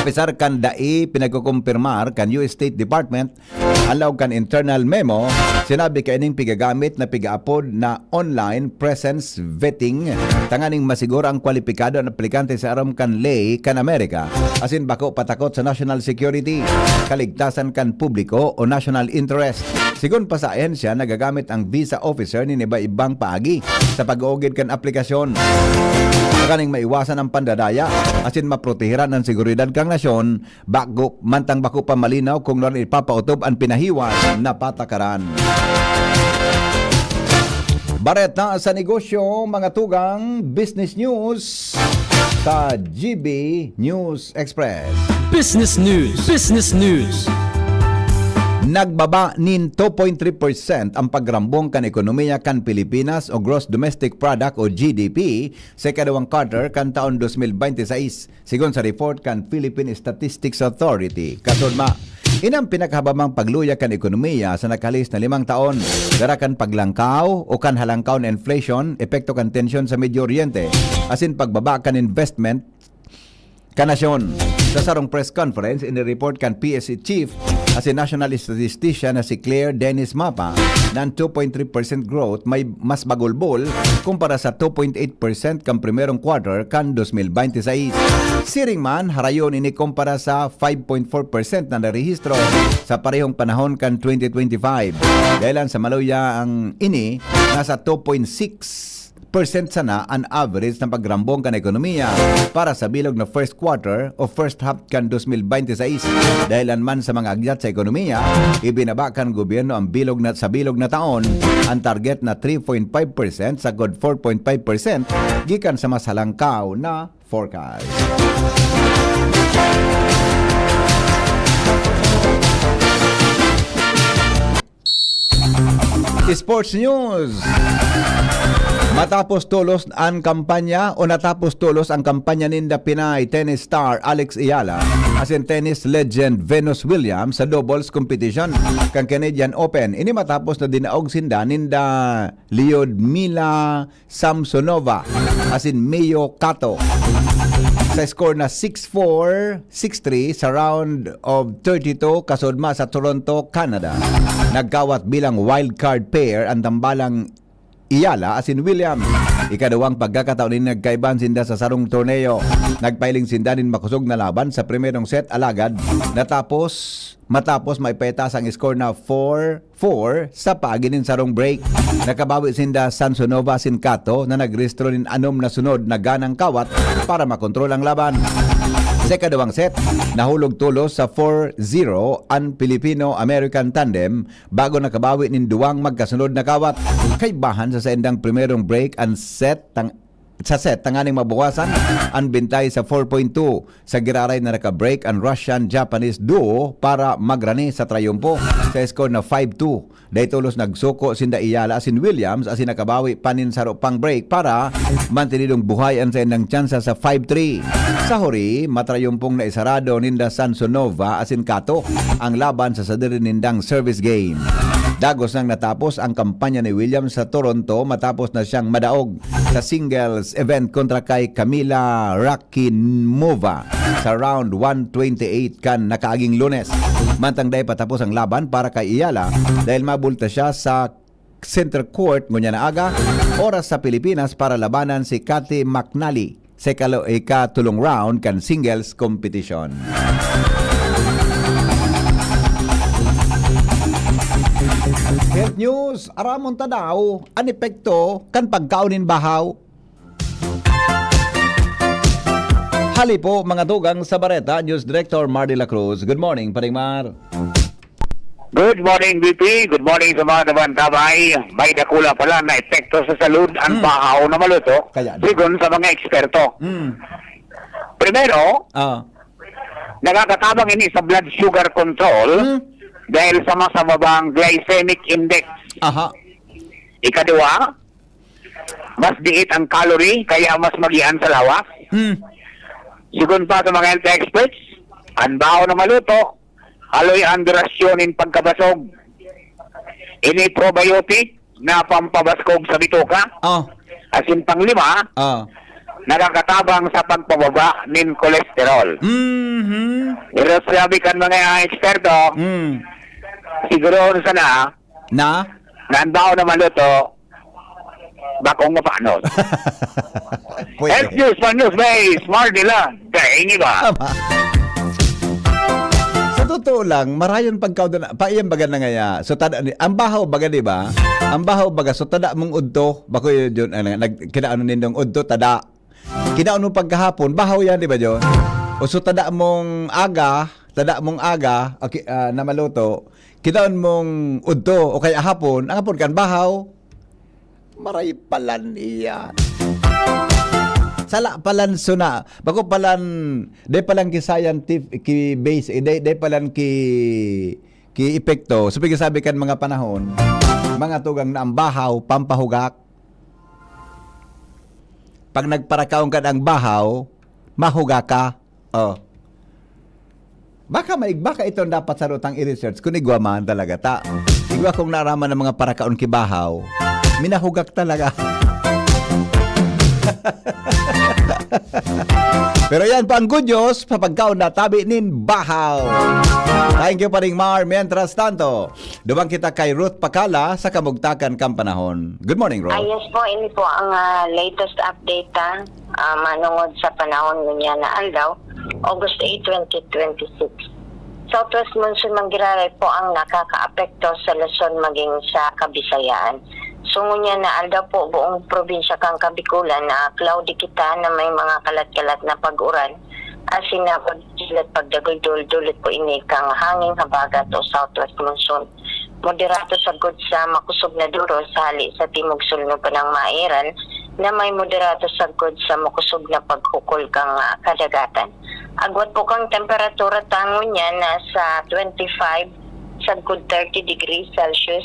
Apisar kan dai pinagkukumpirmar kan U S State Department, an laog kan internal memo, sinabi kaining pigagamit na pigaapod na online presence vetting tanganing masiguro ang kwalipikado an aplikante sa aram kan ley kan Amerika, asin bako patakot sa national security, kaligtasan kan publiko o national interest. Sigon pa sa ahensya, nagagamit ang visa officer nin iba-ibang paagi sa pag-uugid kan aplikasyon tanganing maiwasan ang pandadaya asin maprotehiran an seguridad kan nasyon. Bako, mantang bako pa malinaw kung nuarin ipapaotob an pinahiwas na patakaran. Bareta sa negosyo, mga tugang, business news sa G B News Express. Business News, Business News. Nagbaba nin two point three percent ang pagrambong kan ekonomiya kan Pilipinas o Gross Domestic Product o G D P sa ikaduwang quarter kan taon dos mil beinti sais. Sigon sa report kan Philippine Statistics Authority, kasunod ma, inang pinakahababang pagluya kan ekonomiya sa nakahalis na limang taon, dara kan paglangkaw o kan halangkaw na inflation, epekto kan tensyon sa Medio Oriente, asin pagbaba kan investment kan nasyon. Sa sarong press conference, inireport kan P S C chief asin national statistician na si Claire Dennis Mapa na an two point three percent growth may mas bagulbol kumpara sa two point eight percent kan primerong quarter kan dos mil beinti sais. Siring man, harayon ini kumpara sa five point four percent na narehistro sa parehong panahon kan twenty twenty-five. Dahilan sa maluya ang ini, nasa two point six percent sana an average na pagrambong kan ekonomiya para sa bilog na first quarter o first half kan dos mil beinti sais. Dahilan man sa mga agyat sa ekonomiya, ibinaba kan gobyerno ang bilog na, sa bilog na taon, ang target na three point five percent sagkod four point five percent gikan sa mas halangkaw na forecast. Sports News. Matapos tolos an kampanya o natapos tolos ang kampanya ninda Pinay tennis star Alex Eala asin tennis legend Venus Williams sa doubles competition kan Canadian Open. Ini matapos na dinaog sinda ninda Lyudmila Samsonova asin Mio Kato sa score na six four, six three sa round of thirty-two kasudma sa Toronto, Canada. Nagkawat bilang wildcard pair ang tambalang Eala asin Williams. Ikaduwang pagkakataon ini nagkaiban sinda sa sarong torneo. Nagpahiling sinda nin makosog na laban sa primerong set, alagad natapos, matapos maipahitas ang score na four four sa paagi nin sarong break. Nakabawi sinda Samsonova asin Kato na nagrehistro nin anom na sunod na ganang kawat para makontrol ang laban. Sa ikaduwang set, nahulog tolos sa four zero an Filipino-American tandem bago nakabawi nin duwang magkasunod na kawat. Kaibahan sa saindang primerong break an set tang-, sa set tanganing mabawasan an bentahe sa four point two. Sa giraray na naka-break an Russian-Japanese duo para magrani sa trayumpo sa score na five two. Dai tolos nagsuko sinda Eala asin Williams asin nakabawi pa nin saro pang break para mantenidong buhay an saindang tsansa sa five three. Sa huri, matrayumpong naisarado ninda Samsonova asin Kato ang laban sa sadiri nindang service game. Dagos nang natapos ang kampanya ni Williams sa Toronto matapos na siyang madaog sa singles event kontra kay Kamila Rakimova sa round one twenty-eight kan nakaaging Lunes. Mantang dai pa tapos ang laban para kay Eala dahil mabulta siya sa center court ngunyan na aga, oras sa Pilipinas, para labanan si Cathy McNally sa ikalo-, ikatulong round kan singles competition. Health News, aramon ta daw an epekto kan pagkaon nin bahaw. Hali po, mga tugang sa bareta, News Director Mardy La Cruz. Good morning, Paring Mar. Good morning, B P. Good morning sa mga nabantabay. May dakula pala na epekto sa salud ang Hmm. bahaw na maluto, Kaya na. sigon sa mga eksperto. Hmm. Primero, Ah. nakakatabang ini sa blood sugar control Hmm. dahil sa mas mababang glycemic index. Aha. Ikadua, mas diit ang calorie, kaya mas magihan sa lawas. Hmm. Sigon pa sa mga health experts, ang bahaw na maluto, haloy ang durasyon nin pagkabasog. Ini probiotic na pampabaskog sa bitoka. Oh. Asin panglima, Oh. nakakatabang sa pagpababa nin kolesterol. Mhm. Pero sabi kan mga eksperto, Mm. siguro sana Na? na ang bahaw na maluto, bakong mapanos. Pwede. Health News, Pan News Base, Mardy La, daing iba. Tama. Sa totoo lang, marayon pagkaon na, pa, iyan baga na ngaya. So, tada, ang bahaw baga, di ba? Ang bahaw baga, so tada mong udto, bako yun, yun, ano, nag, kinaano nindong udto, tada. Kinaon mo pagkahapon, bahaw yan, di ba, John? O so, tada mong aga, tada mong aga, okay, ah, na maluto, kinaon mong udto o kaya hapon, ang hapon kan bahaw, maray palan iya. Sala palan suna. Bako palan, day palan ki scientific, ki base, eh, day, day palan ki, ki epekto. So, pigsasabi kan mga panahon, mga tugang na ang bahaw, pampahugak. Pag nagparakaon ka ng bahaw, mahuga ka. Oh. Baka may, baka ito ang dapat sa rutang i-research kung igwa man talaga ta. Igwa kong naaraman ng mga parakaon ki bahaw. Minahugak talaga. Pero yan pa ang good news, sa pagkaon na tabi nin bahaw. Thank you, Paring Mar. Mientras tanto, duman kita kay Ruth Pakala sa kamugtakan kan panahon. Good morning, Ruth. Ah, yes po, ini po ang, ah, latest update, ah. Ah, manungod sa panahon ngunyan na aldaw, August eight, twenty twenty-six. Southwest monsoon man giraray po ang nakakaapekto sa Luzon maging sa Kabisayaan. So, ngunyan na aldaw po, buong probinsya kan Kabikulan na cloudy kita na may mga kalat-kalat na pag-uran, asin na pagkilat, pagdaguldol, dulot po ini kan hanging habagat o southwest monsoon. Moderato sagkod sa makosog na duros, hali sa timog sulnop kan mairan, na may moderato sagkod sa makosog na paghukol kan, ah, kadagatan. Agwat po kan temperatura ta ngunyan na sa twenty-five sagkod thirty degrees Celsius.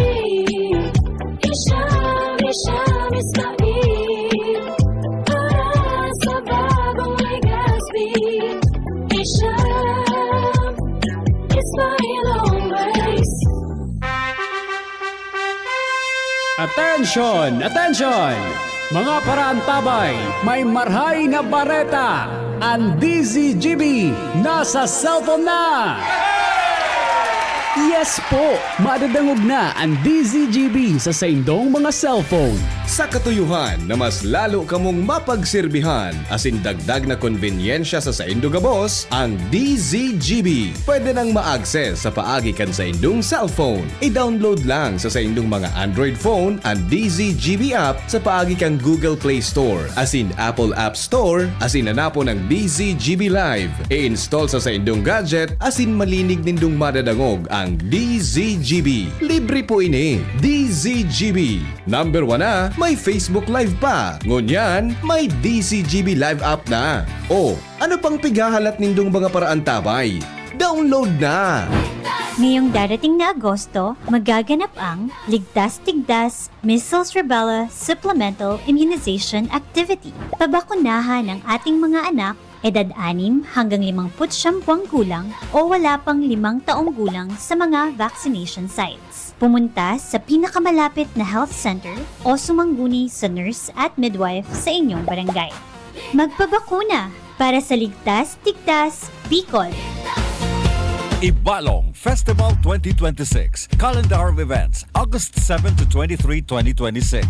Isham, Isham is the E. Para sa bagong Legazpi. Isham is my long race. Attention! Attention! Mga paraantabay, may marhay na bareta! Ang D Z G B nasa cellphone na! Yes po! Madadangog na ang D Z G B sa saindong mga cellphone. Sa katuyuhan na mas lalo kamong mapagserbihan asin dagdag na konbenyensya sa saindo gabos, ang D Z G B pwede nang ma-access sa paagi kan saindong cellphone. I-download lang sa saindong mga Android phone an D Z G B app sa paagi kan Google Play Store asin Apple App Store asin hanapon ang D Z G B Live. I-install sa saindong gadget asin malinig nindong madadangog ang D Z G B. Libre po ini. D Z G B. Number one na, may Facebook Live pa. Ngunyan, may D Z G B Live app na. O, ano pang pighahalat nindong mga paraantabay? Download na! Ngayong darating na Agosto, magaganap ang Ligtas Tigdas Measles Rubella Supplemental Immunization Activity. Pabakunahan ang ating mga anak, edad anim hanggang limampu't siyam buwang gulang o wala pang limang taong gulang sa mga vaccination sites. Pumunta sa pinakamalapit na health center o sumangguni sa nurse at midwife sa inyong barangay. Magpabakuna para sa ligtas, tigtas, Bicol! Ibalong Festival twenty twenty-six, Calendar of Events, August seven to twenty-three, twenty twenty-six.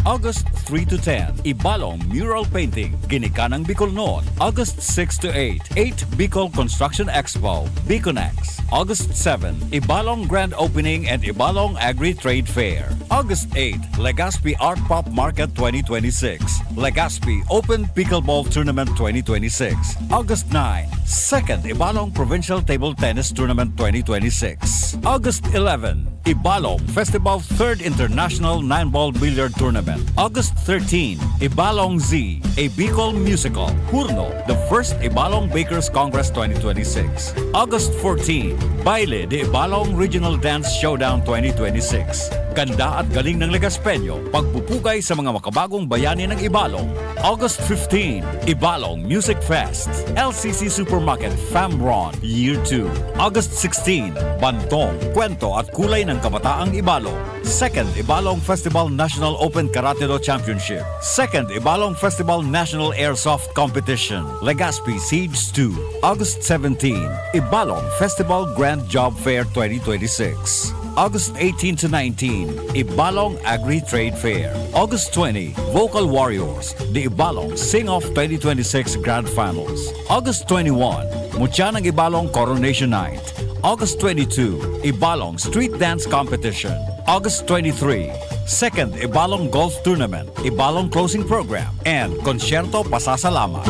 August three to ten, Ibalong Mural Painting, Ginikanang Bicolnon, August six to eight, eight Bicol Construction Expo, Biconex, August seven, Ibalong Grand Opening and Ibalong Agri-Trade Fair, August eight, Legazpi Art Pop Market twenty twenty-six, Legazpi Open Pickleball Tournament twenty twenty-six, August nine, Second Ibalong Provincial Table Tennis Tournament twenty twenty-six, August eleven, Ibalong Festival Third International Nine Ball Billiard Tournament, August thirteen, Ibalong Z, a Bicol Musical, Hurno, the First Ibalong Bakers Congress twenty twenty-six, August fourteen, Baile de Ibalong Regional Dance Showdown twenty twenty-six. Ganda at galing ng Legaspeño, pagpupugay sa mga makabagong bayani ng Ibalong. August fifteen, Ibalong Music Fest, L C C Supermarket, Famron, Year two. August sixteen, Bantong, Kwento at Kulay ng Kabataang Ibalong. Second Ibalong Festival National Open Karate-Do Championship. Second Ibalong Festival National Airsoft Competition, Legazpi Siege two. August seventeen, Ibalong Festival Grand Job Fair twenty twenty-six. August eighteen to nineteen, Ibalong Agri-Trade Fair. August twenty, Vocal Warriors, the Ibalong Sing-Off twenty twenty-six Grand Finals. August twenty-one, Mutya ng Ibalong Coronation Night. August twenty-two, Ibalong Street Dance Competition. August twenty-three, Second Ibalong Golf Tournament, Ibalong Closing Program, and Konsyerto Pasasalamat.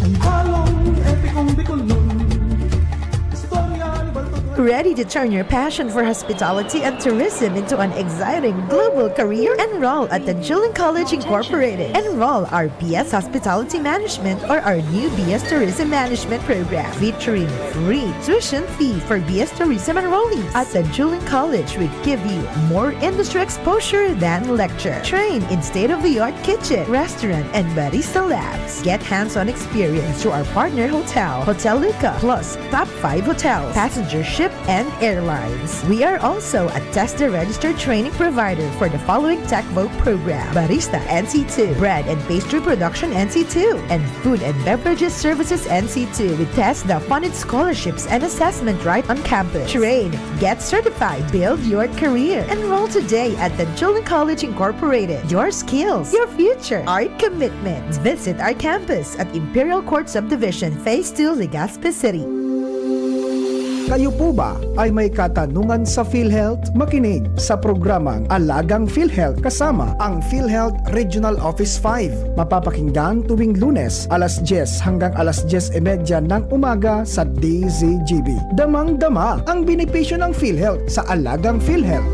Ang balong epikong Bicolnon. Istorya ni Baltog. Ready to turn your passion for hospitality and tourism into an exciting global career? Enroll at the Juling College Incorporated. Enroll our B S Hospitality Management or our new B S Tourism Management program, featuring free tuition fee for B S Tourism enrollees. At the Juling College, we give you more industry exposure than lecture. Train in state-of-the-art kitchen, restaurant, and barista labs. Get hands-on experience through our partner hotel, Hotel Luca, plus top five hotels, passenger ship, and airlines. We are also a TESDA registered training provider for the following TechVoc program: Barista N C two, Bread and Pastry Production N C two, and Food and Beverages Services N C two with TESDA funded scholarships and assessment right on campus. Train, get certified, build your career. Enroll today at the Juling College Incorporated. Your skills, your future, our commitment. Visit our campus at Imperial Court Subdivision, Phase two, Legazpi City. Kayo po ba ay may katanungan sa PhilHealth? Makinig sa programang Alagang PhilHealth kasama ang PhilHealth Regional Office five. Mapapakinggan tuwing Lunes, alas diyes hanggang alas diyes y media ng umaga sa D Z G B. Damang-dama ang benepisyo ng PhilHealth sa Alagang PhilHealth.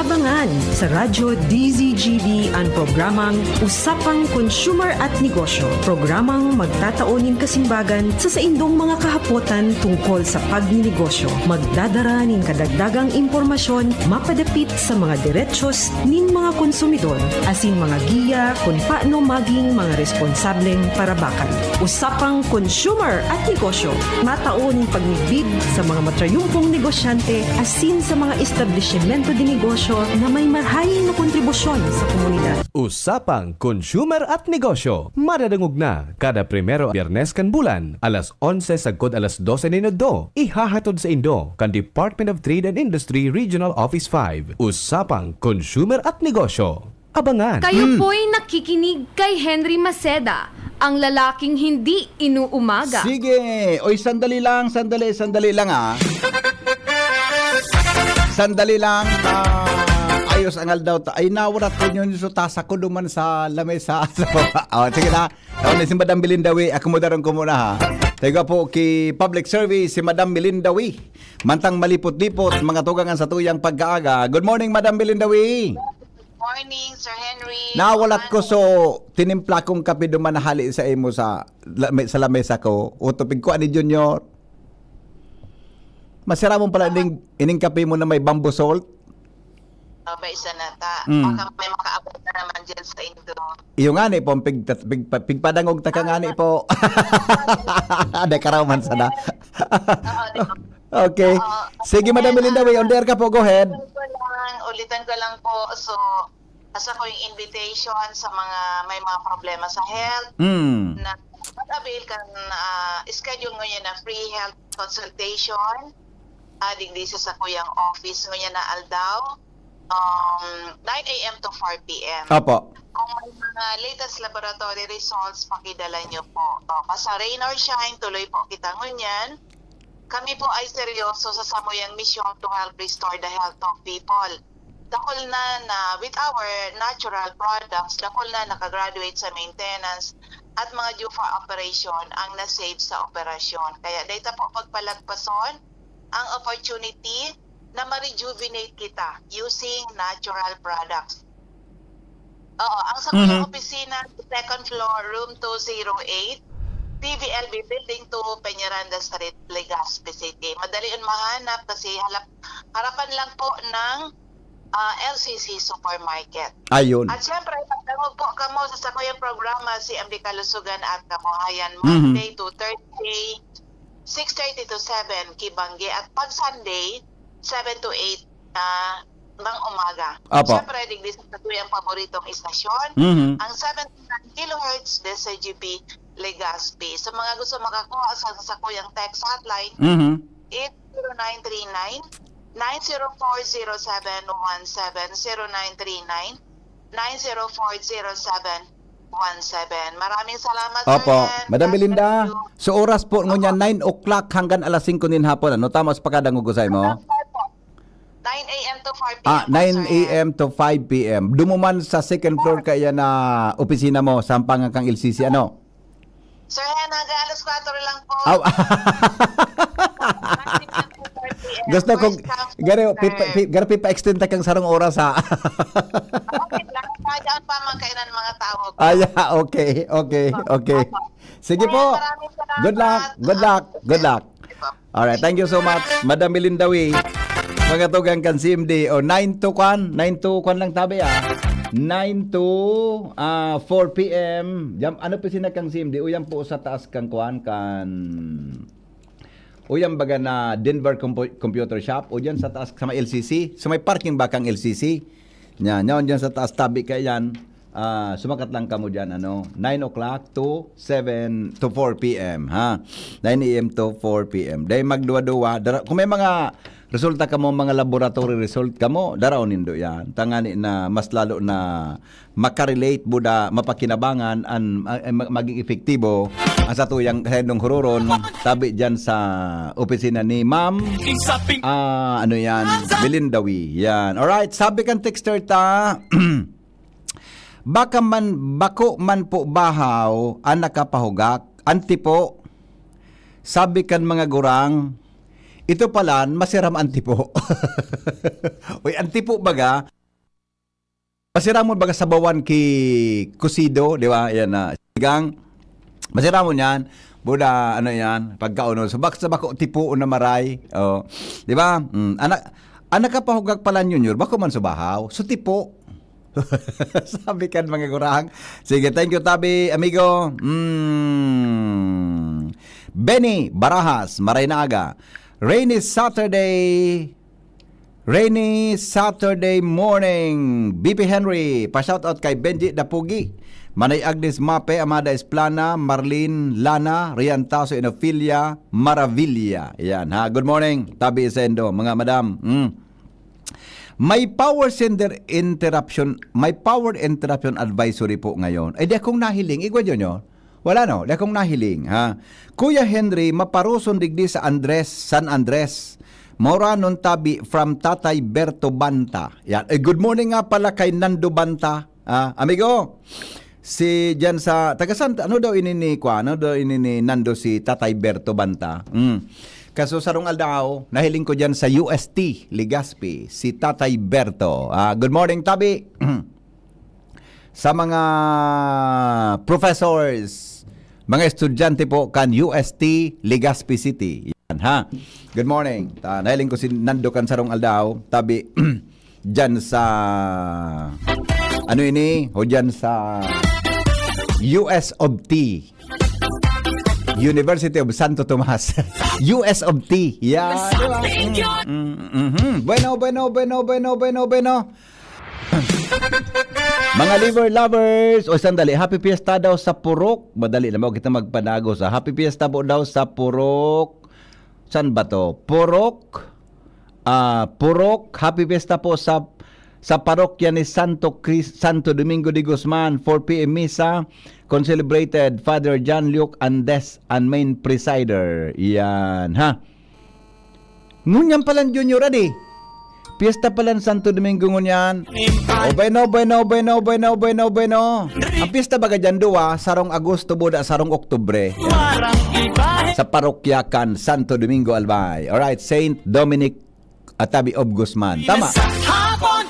Abangan sa Radyo D Z G B an programang Usapang Consumer at Negosyo, programang magtatao nin kasimbagan sa saindong mga kahapotan tungkol sa pagninegosyo. Magdadara nin kadagdagang impormasyon mapadapit sa mga derechos nin mga konsumidor, asin mga giya kun paano maging mga responsableng parabakan. Usapang Consumer at Negosyo, matao nin pagmidbid sa mga matrayumpong negosyante asin sa mga establisimento de negosyo na may marahay na kontribusyon sa komunidad. Usapang Consumer at Negosyo, madadangog na kada primero Biyernes kan bulan, alas onse sagkod alas dose nin udto. Ihahatod saindo kan Department of Trade and Industry Regional Office five. Usapang Consumer at Negosyo. Abangan. Kayo Hmm. po'y nakikinig kay Henry Maceda, ang lalaking hindi inuumaga. Sige. Oy, sandali lang, sandali, sandali lang, ah. Sandali lang. Ah, ayos ang aldaw ta. Ay, nawarat ko yun, so tasa ko duman sa lamesa. Oh, sige na. Taon na si Madam Belinda Wee. Akomodaron ko muna, ha. Tayo po ki Public Service, si Madam Belinda Wee. Mantang malipot-lipot, mga tugang an satuyang pagkaaga. Good morning, Madam Belinda Wee. Morning, Sir Henry. Nawalat ko, so, tinimpla kong kape duman na hali sa imo sa lame-, sa lamesa ko. O, tupig ko, ani Junior. Masiramon pala ining, ining kape mo na may bamboo salt. Oh, may isa na ta. Mm. Baka may makaabot na naman dyan sa indo. Iyo nga ni po, pig-, pig-, pigpadangog ta ka nga ni po. Ada ka raw man sana. Oo, di ba? Okay. Oo. Sige, Madam Then, Melinda, ah, we, on the air ka po. Go ahead. Ulitan ko lang, ulitan ko lang po. So, asa ko yung invitation sa mga may mga problema sa health Mm. na mag-avail kan, ah, schedule ngunyan na free health consultation. Ah, digdi sa sakuyang office ngunyan na aldaw, um, nine a m to four p m. Opo. Kung may mga latest laboratory results, pakidala nyo po. O, basta rain or shine, tuloy po kita ngunyan. Kami po ay seryoso sa samuyang misyon to help restore the health of people. Dakul na na, with our natural products, dakul na nakagraduate sa maintenance at mga due for operation ang na-save sa operasyon. Kaya dahil ta po pagpalagpason ang opportunity na ma-rejuvenate kita using natural products. Oo, ang sa Mhm. opisina, second floor, room two zero eight, P V L B Building two, Peñaranda Street, Legazpi City. Madali yun mahanap kasi halap, harapan lang po ng, ah, L C C Supermarket. Ayun. At syempre, magdangog po kamo sa sakuyang programa, si M D Kalusugan at Kabuhayan, Mhm. Monday to Thursday, six thirty to seven, Kibangge, at pag Sunday, seven to eight, ah, ng umaga. Apo. Siyempre, digdi sa satuyang paboritong istasyon, Mhm. ang seventy-nine kilohertz D Z G B Legazpi. Sa mga gusto makakuha sa sakuyang text hotline, Mhm. it's zero nine three nine, nine zero four zero seven one seven, zero nine three nine, nine zero four zero seven one seven. Maraming salamat, Sir Opo. Hen. Madam God Belinda, bless you. So oras po ngunyan, Opo. nine o'clock hanggang alas singko nin hapon. Ano, tama sa pagkadangog ko sa imo? Opo. Nine A M to five P M Ah, po, Sir Hen. nine A M to five P M. Dumuman sa second floor kaya na opisina mo, sa Sampangan kang L C C, ano? Sir Hen, hanggang alas kwatro lang po. Aw. Nine A M to five P M. Gusto kong, First come, garo, first pipa-, serve. pi-, garo, pipa-extend ta kang sarong oras, ha? Okay lang. Kaya ang pamangkainan mga tawag. Ah, yeah. Okay, okay, Opo. okay. Opo. Sige Sir, po. maraming salamat. Good luck, good luck, good luck. Sige po. Alright, thank you so much, Madam Melinda Wee. Mga tugang kan C M D, o nine to kwan, nine to kwan lang tabi, ah. Nine to, ah, four P M. Yan, ano opisina kang C M D? O yan po sa taas kang kwan, kan, o yan baga na Denver Compu-, Computer Shop, o dyan sa taas, sa may L C C, sa may parking ba kang L C C? Yan, yan, dyan sa taas tabi ka yan. Ah, sumakat lang kamo dyan, ano, nine o'clock to seven to four P M, ha? Nine A M to four P M. Dahil magduwa-duwa, dara-, kung may mga resulta kamo, mga laboratory result kamo, daraw nindo yan. Tangani na mas lalo na makarelate, buda, mapakinabangan, an, ah, eh, ma-, maging epektibo ang satuyang saindong huroron, tabi dyan sa opisina ni Ma'am, ah, ano yan, Belinda Wee. Yan. Alright, sabi kan texter ta, Baka man, bako man po bahaw an nakapahugak, an tipo. Sabi kan mga gurang, "Ito palan, masiram an tipo." Uy, an tipo baga, masiramon baga sabawan ki kusido, di ba? Yan na, sinigang. Masiramon yan. Buda, ano yan, pagkaon. So, bak-, sa bako, tipo na maray. Oh, di ba? Mm, anak, An nakapahugak palan, Junior, bako man sa bahaw. So, tipo. Sabi kan mga gurang. Sige, thank you, tabi, amigo. Mm. Benny Barajas, maray na aga. Rainy Saturday. Rainy Saturday morning. B P Henry, pa-shoutout kay Benji Dapugi. Manay Agnes Mape, Amada Esplana, Marlene Lana, Rian Taso, Enofilia, Maravilla. Yan, ha. Good morning, tabi saindo, mga madam. Mm. May power center interruption, may power interruption advisory po ngayon. Eh, di akong nahiling. Igwa, Junior? Wala, no? Di akong nahiling, ha? Kuya Henry, maparoson digdi sa Andres, San Andres. Moranon tabi from Tatay Berto Banta. Yan. Eh, good morning nga pala kay Nando Banta. Ah, amigo, si diyan sa, taga saan, ano daw ini ni, kwa, ano daw ini ni Nando, si Tatay Berto Banta? Mm. Kaso sarong aldaw, nahiling ko diyan sa U S T, Legazpi, si Tatay Berto. Ah, good morning, tabi. Sa mga professors, mga estudyante po kan U S T, Legazpi City. Yan, ha? Good morning. Ta, nahiling ko si Nando kan sarong aldaw, tabi, diyan sa, ano ini? O diyan sa U S of T. University of Santo Tomas. U S of T. Yeah, di ba? Mm, mm, mhm. Bueno, bueno, bueno, bueno, bueno, bueno. Mga liver lovers, o sandali, happy fiesta daw sa Purok. Madali na mo kita magpanago sa happy fiesta po daw sa Purok. Saan ba to? Purok. Ah, Purok, happy fiesta po sa, sa parokya ni Santo Cris-, Santo Domingo de Guzman, four P M misa, concelebrated Father John Luke Andes, ang main presider. Yan, ha? Ngunyan palan, Junior, adi. Piyesta palan Santo Domingo ngunyan. O bueno, bueno, bueno, bueno, bueno, bueno. Ang piyesta baga dyan, duwa, sarong Agosto, buda, sarong Oktubre. Sa parokya kan Santo Domingo, Albay. Alright, Saint Dominic Atabi of Guzman. Tama.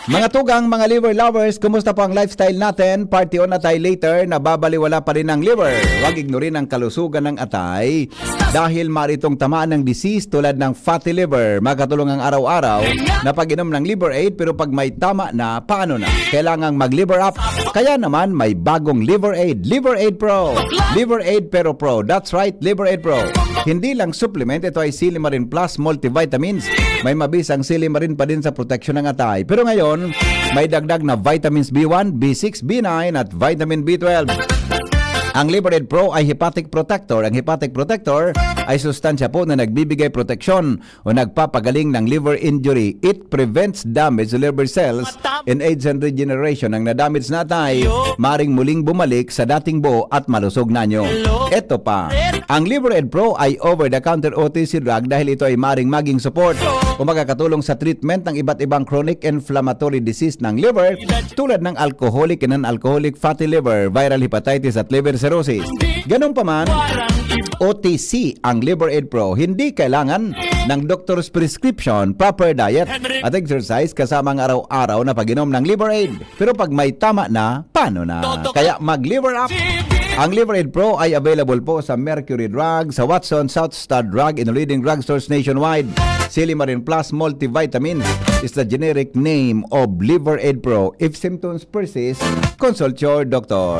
Mga tugang, mga liver lovers, kumusta po ang lifestyle natin? Party on atay later, nababaliwala pa rin ang liver. Huwag ignorin ang kalusugan ng atay dahil maaari itong tamaan ng disease tulad ng fatty liver. Makatulong ang araw-araw na pag-inom ng Liver Aid, pero pag may tama na, paano na? Kailangang mag-Liver Up. Kaya naman, may bagong Liver Aid, Liver Aid Pro. Liver Aid Pero Pro. That's right, Liver Aid Pro. Hindi lang supplement, ito ay Silimarin Plus multivitamins. May mabisang silimarin pa din sa proteksyon ng atay. Pero ngayon, may dagdag na vitamins B one, B six, B nine at vitamin B twelve. Ang Liver Aid Pro ay hepatic protector. Ang hepatic protector ay sustansya po na nagbibigay proteksyon o nagpapagaling ng liver injury. It prevents damage to liver cells and aids in regeneration. Ang nadamage na atay, maring muling bumalik sa dating buo at malusog na nyo. Eto pa, ang Liver Aid Pro ay over-the-counter O T C drug dahil ito ay maring maging support o makakatulong sa treatment ng iba't ibang chronic inflammatory disease ng liver, tulad ng alcoholic and non-alcoholic fatty liver, viral hepatitis at liver cirrhosis. Ganun pa man, O T C ang Liver Aid Pro. Hindi kailangan ng doctor's prescription, proper diet at exercise kasama ang araw-araw na pag-inom ng Liver Aid. Pero pag may tama na, paano na? Kaya mag-Liver Up! Ang Liver Aid Pro ay available po sa Mercury Drug, sa Watson, South Star Drug, in leading drugstores nationwide. Silimarin Plus Multivitamin is the generic name of Liver Aid Pro. If symptoms persist, consult your doctor.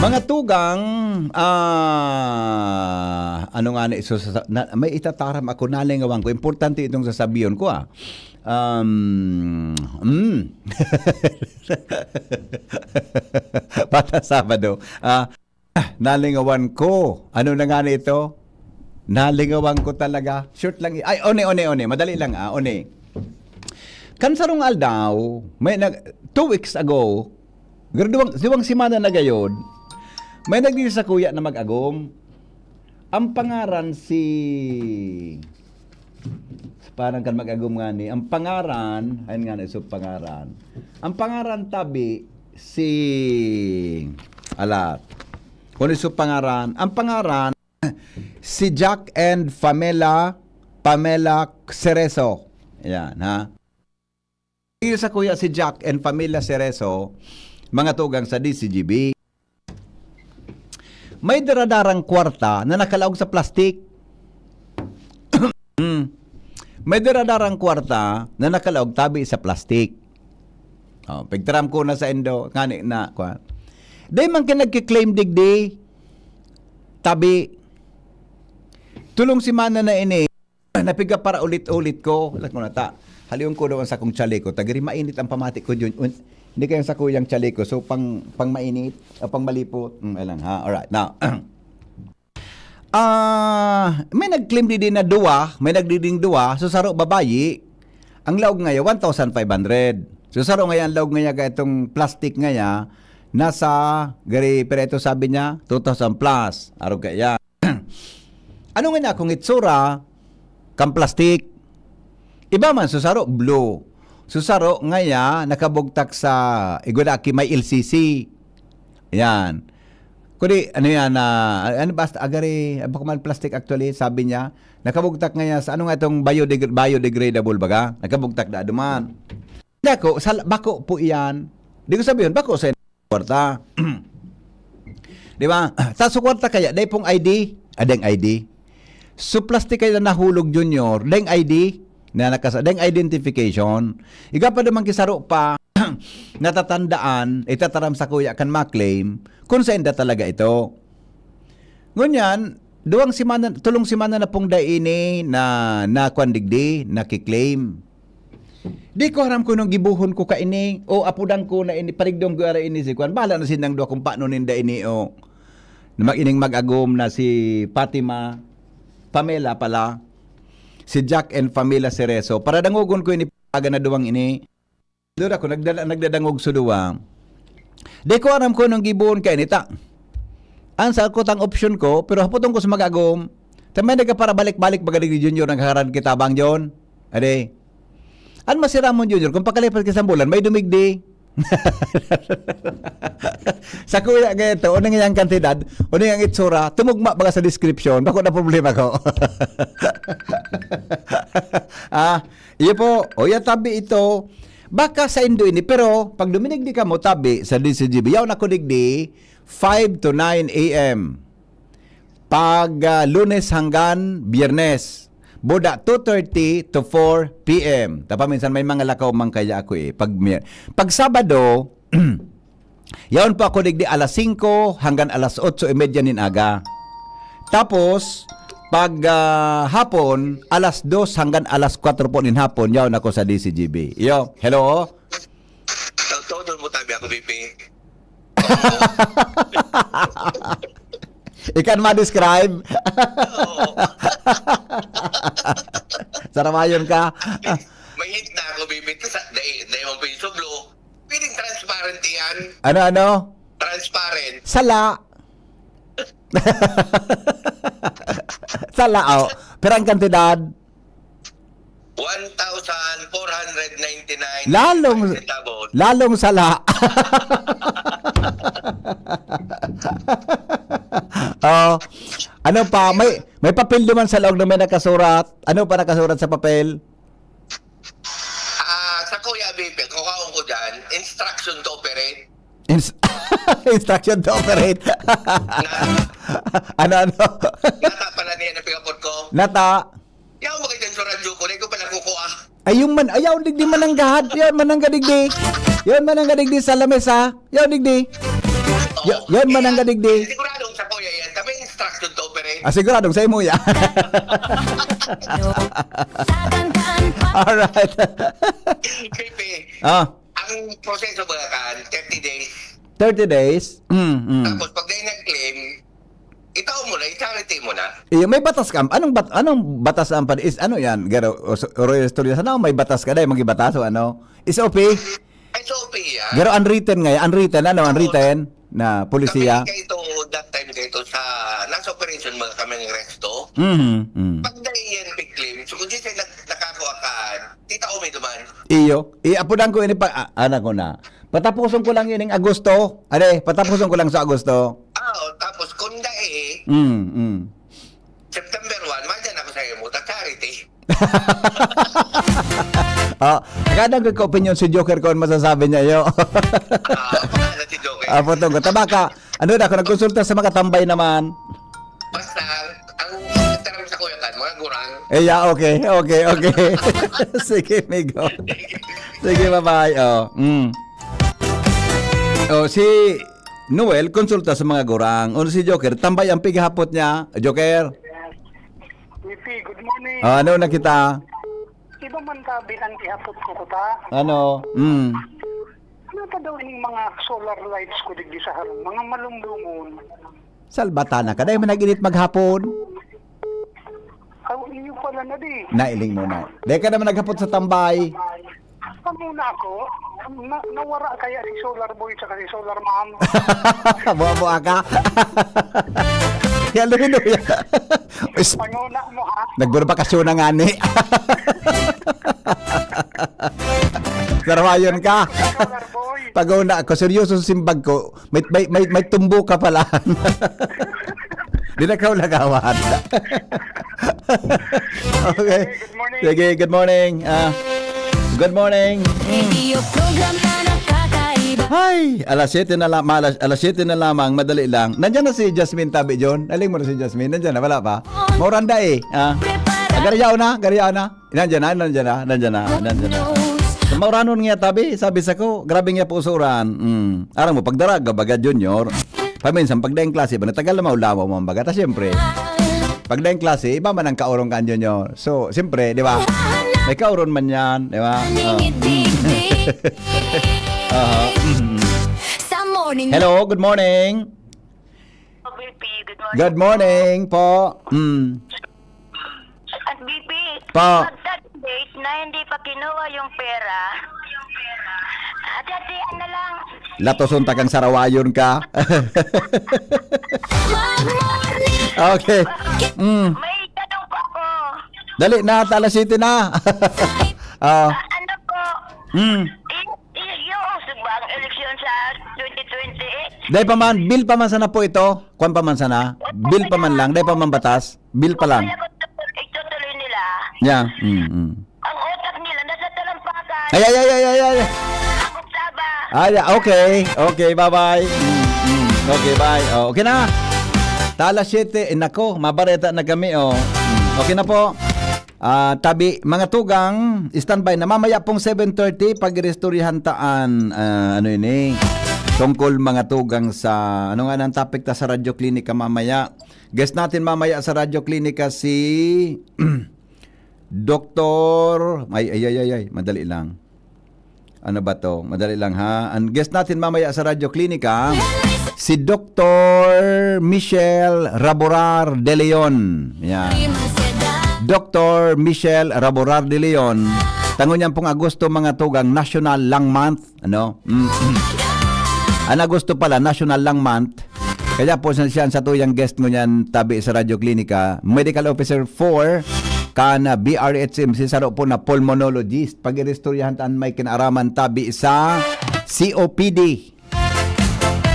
Mga tugang, ah, ano nga na, iso-, sa-, na, may itataram ako, nalingawan ko. Importante itong sasabihin ko, ah. Um, mm. Bata Sabado. Ah, ah, nalingawan ko. Ano na nga na ito? Nalingawan ko talaga. Short lang. i- Ay, one, one, one. Madali lang, ah, one. Kan sarong aldaw, may nag, two weeks ago, graduang, duwang semana na gayod, may nagdiri sa kuya na mag-agom. Ang pangaran si, parang kan mag-agom nga ni, ang pangaran, ayun nga na, so pangaran. Ang pangaran tabi si, alat. Kung iso pangaran, ang pangaran, si Jack and Pamela, Pamela Cerezo. Ayan, ha? Sa kuya si Jack and Pamela Cerezo, mga tugang sa D C G B. May daradarang kwarta na nakalaog sa plastik. Mm. May daradarang kwarta na nakalaog tabi sa plastik. Oh, pagtaram ko na sa indo, ngani na, kwa. Dai man ka nagki-claim digdi, tabi. Tulong semana na ini, napiga para ulit-ulit ko. Alam ko na ta. Halion ko daw ang sakong chaleco. Tagari mainit ang pamati ko dyan. Un-, hindi kayo sa kuyang chaleco. So, pang, pang mainit, o pang malipot. Mm, alam, ha? Alright. Now, ah, may nag-claim di din na duwa, may nagdiding duwa, so saro babayi, ang laog ngaya, one thousand five hundred. So saro ngaya, ang laog ngaya ka itong plastic ngaya, nasa, gari, pero ito sabi niya, two thousand plus. Arog kaya. Ano nga na kung itsura, kang plastic? Iba man, so saro, blue. So saro ngaya, nakabugtak sa, igwa aki may L C C. Yan. Kundi, ano yan, ah, ano, basta agari, bako man plastic actually, sabi niya, nakabugtak nga yan sa, ano nga itong biodeg-, biodegradable baga? Nakabugtak na duman. Hindi ako, sal-, bako po iyan. Di ko sabihin, bako sa kwarta. Di ba? Sa su kwarta kaya, dai pong I D, adeng I D. Su plastic kaya na nahulog, Junior, deng I D, na nakasa-, deng identification. Iga pa naman kisaro pa, natatandaan, itataram sa kuya kan maklaim, kung saan da talaga ito. Ngunyan, duwang semana, tulong semana na pong dai ini na, na kwan digdi, nakiklaim. Di ko aram kung anong gibuhon ko kaini, o apudan ko na ini, parigdong ko ara ini si kwan. Bahala na sindang duwa kung paano ninda ini, o. Na mag-, ining mag-agom na si Fatima, Pamela pala, si Jack and Pamela Cerezo. Para dangogon ko ini, paga na duwang ini. Doon ako, nagdala-, nagdadangog sa duwa. Di ko aram kung anong gibohon kay nita. Ang sa ko tang option ko, pero haputong ko sa mag-agom. Tamay nagkaparabalik-balik, baga ni Junior, nagharan kita bang, John? Ade. An masiramon, Junior, kung pakalipas ka sa bulan, may dumigdi. Sa kuya nga ito, unang iyang kantidad, unang iyang itsura, tumugma baga sa description, bako na problema ko. Ah, iyo po, o yan tabi ito, baka sa indo ini, pero pag duminig di ka mo, tabi sa D C G B, yaw na kunig di, five to nine A M. Pag, ah, Lunes hanggang Biyernes, buda two thirty to four P M. Tapa minsan may mga lakaw man kaya ako eh. Pag mi-, pag Sabado, yaon pa ako digdi alas singko hanggang alas otso y media nin aga. Tapos, Pag, ah, hapon, alas dos hanggang alas kwatro po nin hapon, yaon ako sa D C G B. Yo, hello? Todo mo tabi ako, B P. Ikan ma-describe? Oo. Sarawayon ka? May hint na ako, B P. Ito sa, dai, dai mo piso blue. Pwedeng transparent yan. Ano, ano? Transparent. Sala. Sala, oh. Pero ang kantidad? One thousand four hundred ninety-nine. Lalong, lalong sala. Oh. Ano pa? May, may papel naman sa loob na may nakasurat. Ano pa nakasurat sa papel? Ah, sa Kuya Bibi, kuhaon ko dyan, instruction to operate. Ins-, instruction to operate. Ano, ano? Nata pala niya na pigapot ko. Nata. Yaw mo kayo dyan sa radyo ko, na ikaw pala kukuha. Ayun man, ayaw, digdi mananggad. Yan, manangga digdi. Yan, manangga digdi sa lamesa. Yan, digdi. Ya-, yan, manangga digdi. Siguradong sa Kuya yan. Kami instruction to operate. Ah, siguradong sa imo yan. Alright. Pepe, Ah, ang proseso ba kan, thirty days? Thirty days? Mm, mm. Tapos pag nag-claim, itaw mo na, i-charity mo na. Iyo, may batas ka. Anong bat-, anong batas ang pan-, is, ano yan? Garo, o, o, istorya sana, may batas ka dahil mag-ibatas o ano? S O P? S O P yan. Garo, unwritten nga yan. Unwritten, ano, unwritten na polisiya? Kami kayo ito, that time kayo ito sa, nasa operation mga kami ng resto. Mhm, mm. Pag naiyan, big claim. So, kung di sila nag-, nakakuha ka, tita ko may duman. Iyo. Iapudan ko ini pa, ah, anak ko na. Patapuson ko lang ining Agosto. Are, patapuson ko lang sa Agosto. Ah, oh, tapos kung dai, Mm, mm. September one, madyan ako sa imo, ta charity. Ah, kadang ko opinion si Joker kung masasabi niya, yo. Ah, pangalan si Joker. Ah, putong ko. Tabaka, ano na, ako nagkonsulta sa mga tambay naman. Basta, ang tarang sa kuya kan, mga gurang. Eh, yeah, okay, okay, okay. Sige, migo. Sige, bye-bye. Oh, mm. Oh, si Noel, konsulta sa mga gurang. O si Joker, tambay ang pighapot niya. Joker? P P, good morning. Ah, ano na kita? Iba man tabi ang ihapot ko kuta. Ano? Mm. Ano pa daw ining mga solar lights ko digdi sa harong? Mga malumbungon. Salbata na ka. Dahil man nag-init maghapon. Aw, iyo pala na di. Nailing mo na. Dahil ka naman naghapot sa tambay. Ano na ako? Na, nawara kaya si Solar Boy tsaka si Solar Ma'am? Buha-buha ka? Hallelujah. Is-, Panguna mo, ha? Nagburo bakasyon na nga ni. Sarawayon ka. Solar Boy. Pag-una ako, seryoso sa simbag ko, may, may, may, may tumbo ka pala. Di na ka ulagawan. Okay. Good morning. Sige, good morning. Ah, good morning. Mm. Radio program na nakakaiba. Ay, alas siyete na la-, alas, alas siyete na lamang, madali lang. Nandiyan na si Jasmine Tabi, John. Aling mo na si Jasmine. Nandiyan na, wala pa. Mauranda eh. Ah. Prepara. Ah, garayaw na, garayaw na. Nandiyan na, nandiyan na, nandiyan na, nandiyan na. Sa Mauranon nga tabi, sabi sa ko, grabe nga pusuran. Mm. Aram mo, pagdaraga, baga, Junior. Paminsan, pag daing klase, ba, natagal na maulawa mo ang baga. Ta, siyempre, pag daing klase, iba man ang kaurong kan Junior. So, siyempre, di ba? May kauron man yan, di ba? Oh. Aha. Mm. Sa morning. Hello, good morning. B P, good morning. Good morning po. Mm. At B P, Pa. Magtatindate na hindi pa kinuha yung pera. At hatian na lang. Latoson ta kang sarawayon ka. Good morning. Okay. Mm. May tanong po ako. Dali na, alas siyete na. Ah. Ah, ano po? Mm. Y-, y-, yung usog ba ang eleksyon sa twenty twenty-eight? Dahil pa man, bill pa man sana po ito. Kwan pa man sana. Bill pa man lang. Dahil pa man batas. Bill pa lang. Kaya kung itutuloy nila, Yeah. Mm, mm. ang utak nila nasa talampakan. Ay, ay, ay, ay, ay, ay. Ang Saba. Ay, okay. Okay, bye-bye. Mm, mm. Okay, bye. Oh, okay na. Ta alas siyete. Eh, nako, mabareta na kami, oh. Mm, okay na po. Ah, tabi, mga tugang, standby na. Mamaya pong seven thirty, pag-iristoryahan taan, ah, ano ini, tungkol mga tugang sa, ano nga nang topic ta sa Radyo Klinika mamaya? Guest natin mamaya sa Radyo Klinika si Doktor, ay, ay, ay, ay, ay, madali lang. Ano ba 'to? Madali lang, ha. Ang guest natin mamaya sa Radyo Klinika, si Doktor Michelle Raborar de Leon. Yan. Doktor Michelle Raborar de Leon. Tango niyan pong Agosto, mga tugang, National Lung Month. Ano? Mm. Ang Agosto pala, National Lung Month. Kaya po siya, siya ang satuyang guest ngunyan tabi sa Radyo Klinika, Medical Officer four kan, ah, B R H M C, saro po na pulmonologist. Pag-iristoryahan ta an may kinaaraman tabi sa C O P D.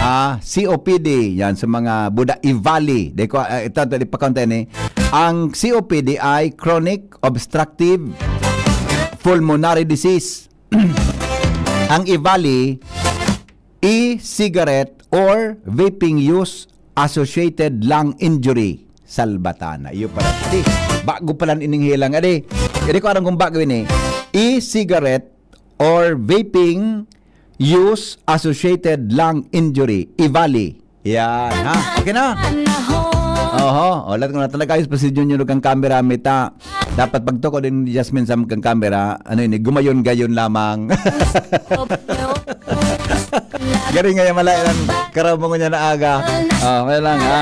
Ah, C O P D, yan sa mga buda, EVALI. Di ko, ah, ito, ito, di pa konti ni. Ang C O P D ay chronic obstructive pulmonary disease. Ang EVALI, e-cigarette or vaping use associated lung injury. Salbatana. Iyo pala. Di, bago pala ining hilang. Adi, adi ko aram kung bago ini. E-cigarette or vaping use associated lung injury. EVALI. Yan, ha? Okay na? Oho. O, lahat ko na talaga. Ayos pa si Junior kang camera, mita. Dapat pagtukod din ni Jasmine sa kang camera. Ano yun, eh, gumayon-gayon lamang. Gari nga yung malay lang. Karaw mo nga na aga. O, okay lang, ha?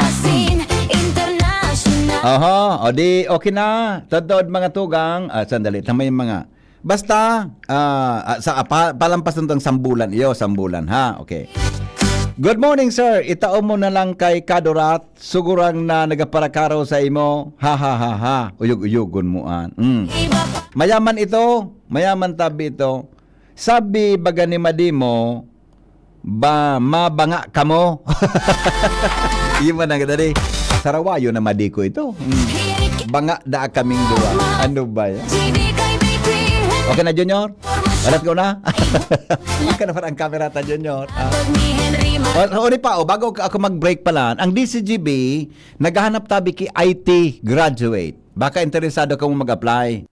Oho. O, di, okay na. Totoo, mga tugang. Ah, sandali. Tama yung mga Basta, ah, ah, sa, pa, palampas na itong sambulan. Iyo, sambulan, ha? Okay. "Good morning, sir. Itao mo na lang kay Kadurat. Sugurang na nagaparakaro sa imo. Ha, ha, ha, ha." Uyog-uyogon mo, an. Mm. Mayaman ito. Mayaman tabi ito. Sabi baga ni Madimo, ba, mabanga kamo? Iyo man ang dali. Sarawayo na madi ko ito. Mm. Banga da kaming duwa. Ano ba yan? Okay na, Junior? Alat ko na? Ika na parang camera ta, Junior. Ah. O, o, di pa, o, bago ako mag-break pala, ang D C G B, naghahanap tabi ki I T graduate. Baka interesado kamo mag-apply.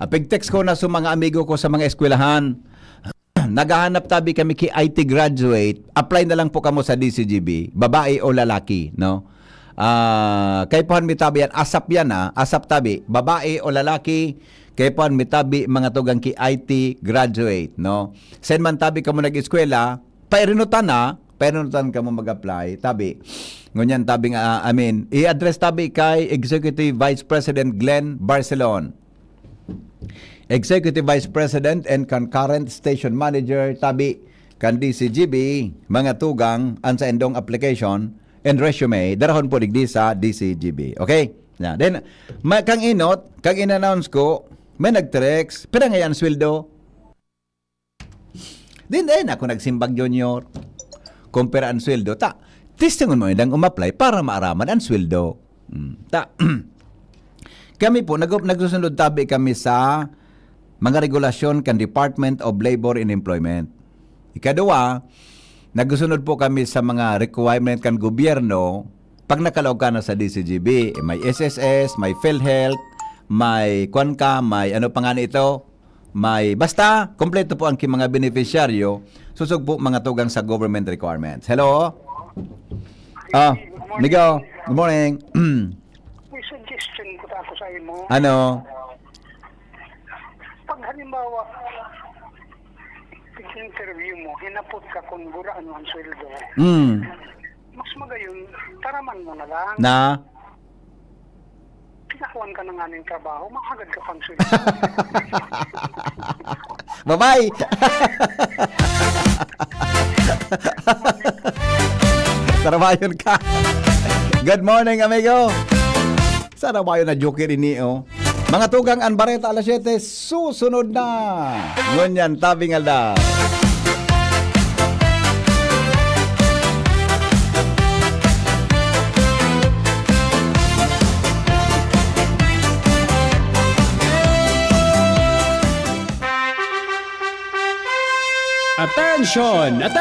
Ah, pig-text ko na sa mga amigo ko sa mga eskwelahan. Naghahanap tabi kami ki I T graduate, apply na lang po kamo sa D C G B, babae o lalaki, no? Ah, kaipuhan mi tabi yan, ASAP yan, ah, ASAP tabi, babae o lalaki, kaipuhan mi tabi mga tugang ki I T graduate, no? Sen man tabi kamo nag-eskwela, pairinutan na, pairinutan kamo mag-apply, tabi. Ngunyan tabi nga, ah, I mean, i-address tabi kay Executive Vice President Glenn Barcelon. Executive Vice President and kan current Station Manager tabi kan D C G B, mga tugang, an saindong application and resume, darahon po digdi sa D C G B. Okay? Na, then, ma-, kang inot, kang in-announce ko, may nag-text, "Pira ngayon sweldo?" Then, eh, ako nagsimbag, Junior. Kung pira an sweldo, ta, testingon mo indang umapply para maaraman an sweldo. Hmm. Ta, kami po, nag-, nagsusunod tabi kami sa mga regulasyon kan Department of Labor and Employment. Ikaduwa, nagsusunod po kami sa mga requirement kan gobyerno pag nakalaog ka na sa D C G B. May S S S, may PhilHealth, may kwan ka, may ano pa nga na ito, may, basta, kompleto po ang ki-, mga benepisyaryo. Susog po mga tugang sa government requirements. Hello? Ah, Migo, good morning. May suggestion ko ta ako sa imo. Ano? Pag halimbawa, interview mo, hinapot ka kung gurano ang sweldo. Mm. Mas magayon, taraman mo na lang. Na? Pinakuan ka na nga ng trabaho, mahagad ka pang sweldo. Bye-bye! Sarabayon ka. Good morning, amigo. Sarabayon na joker ini, oh. Mga tugang, ang bareta alas siyete, susunod na. Ngunyan, tabing aldaw. Attention! Attention!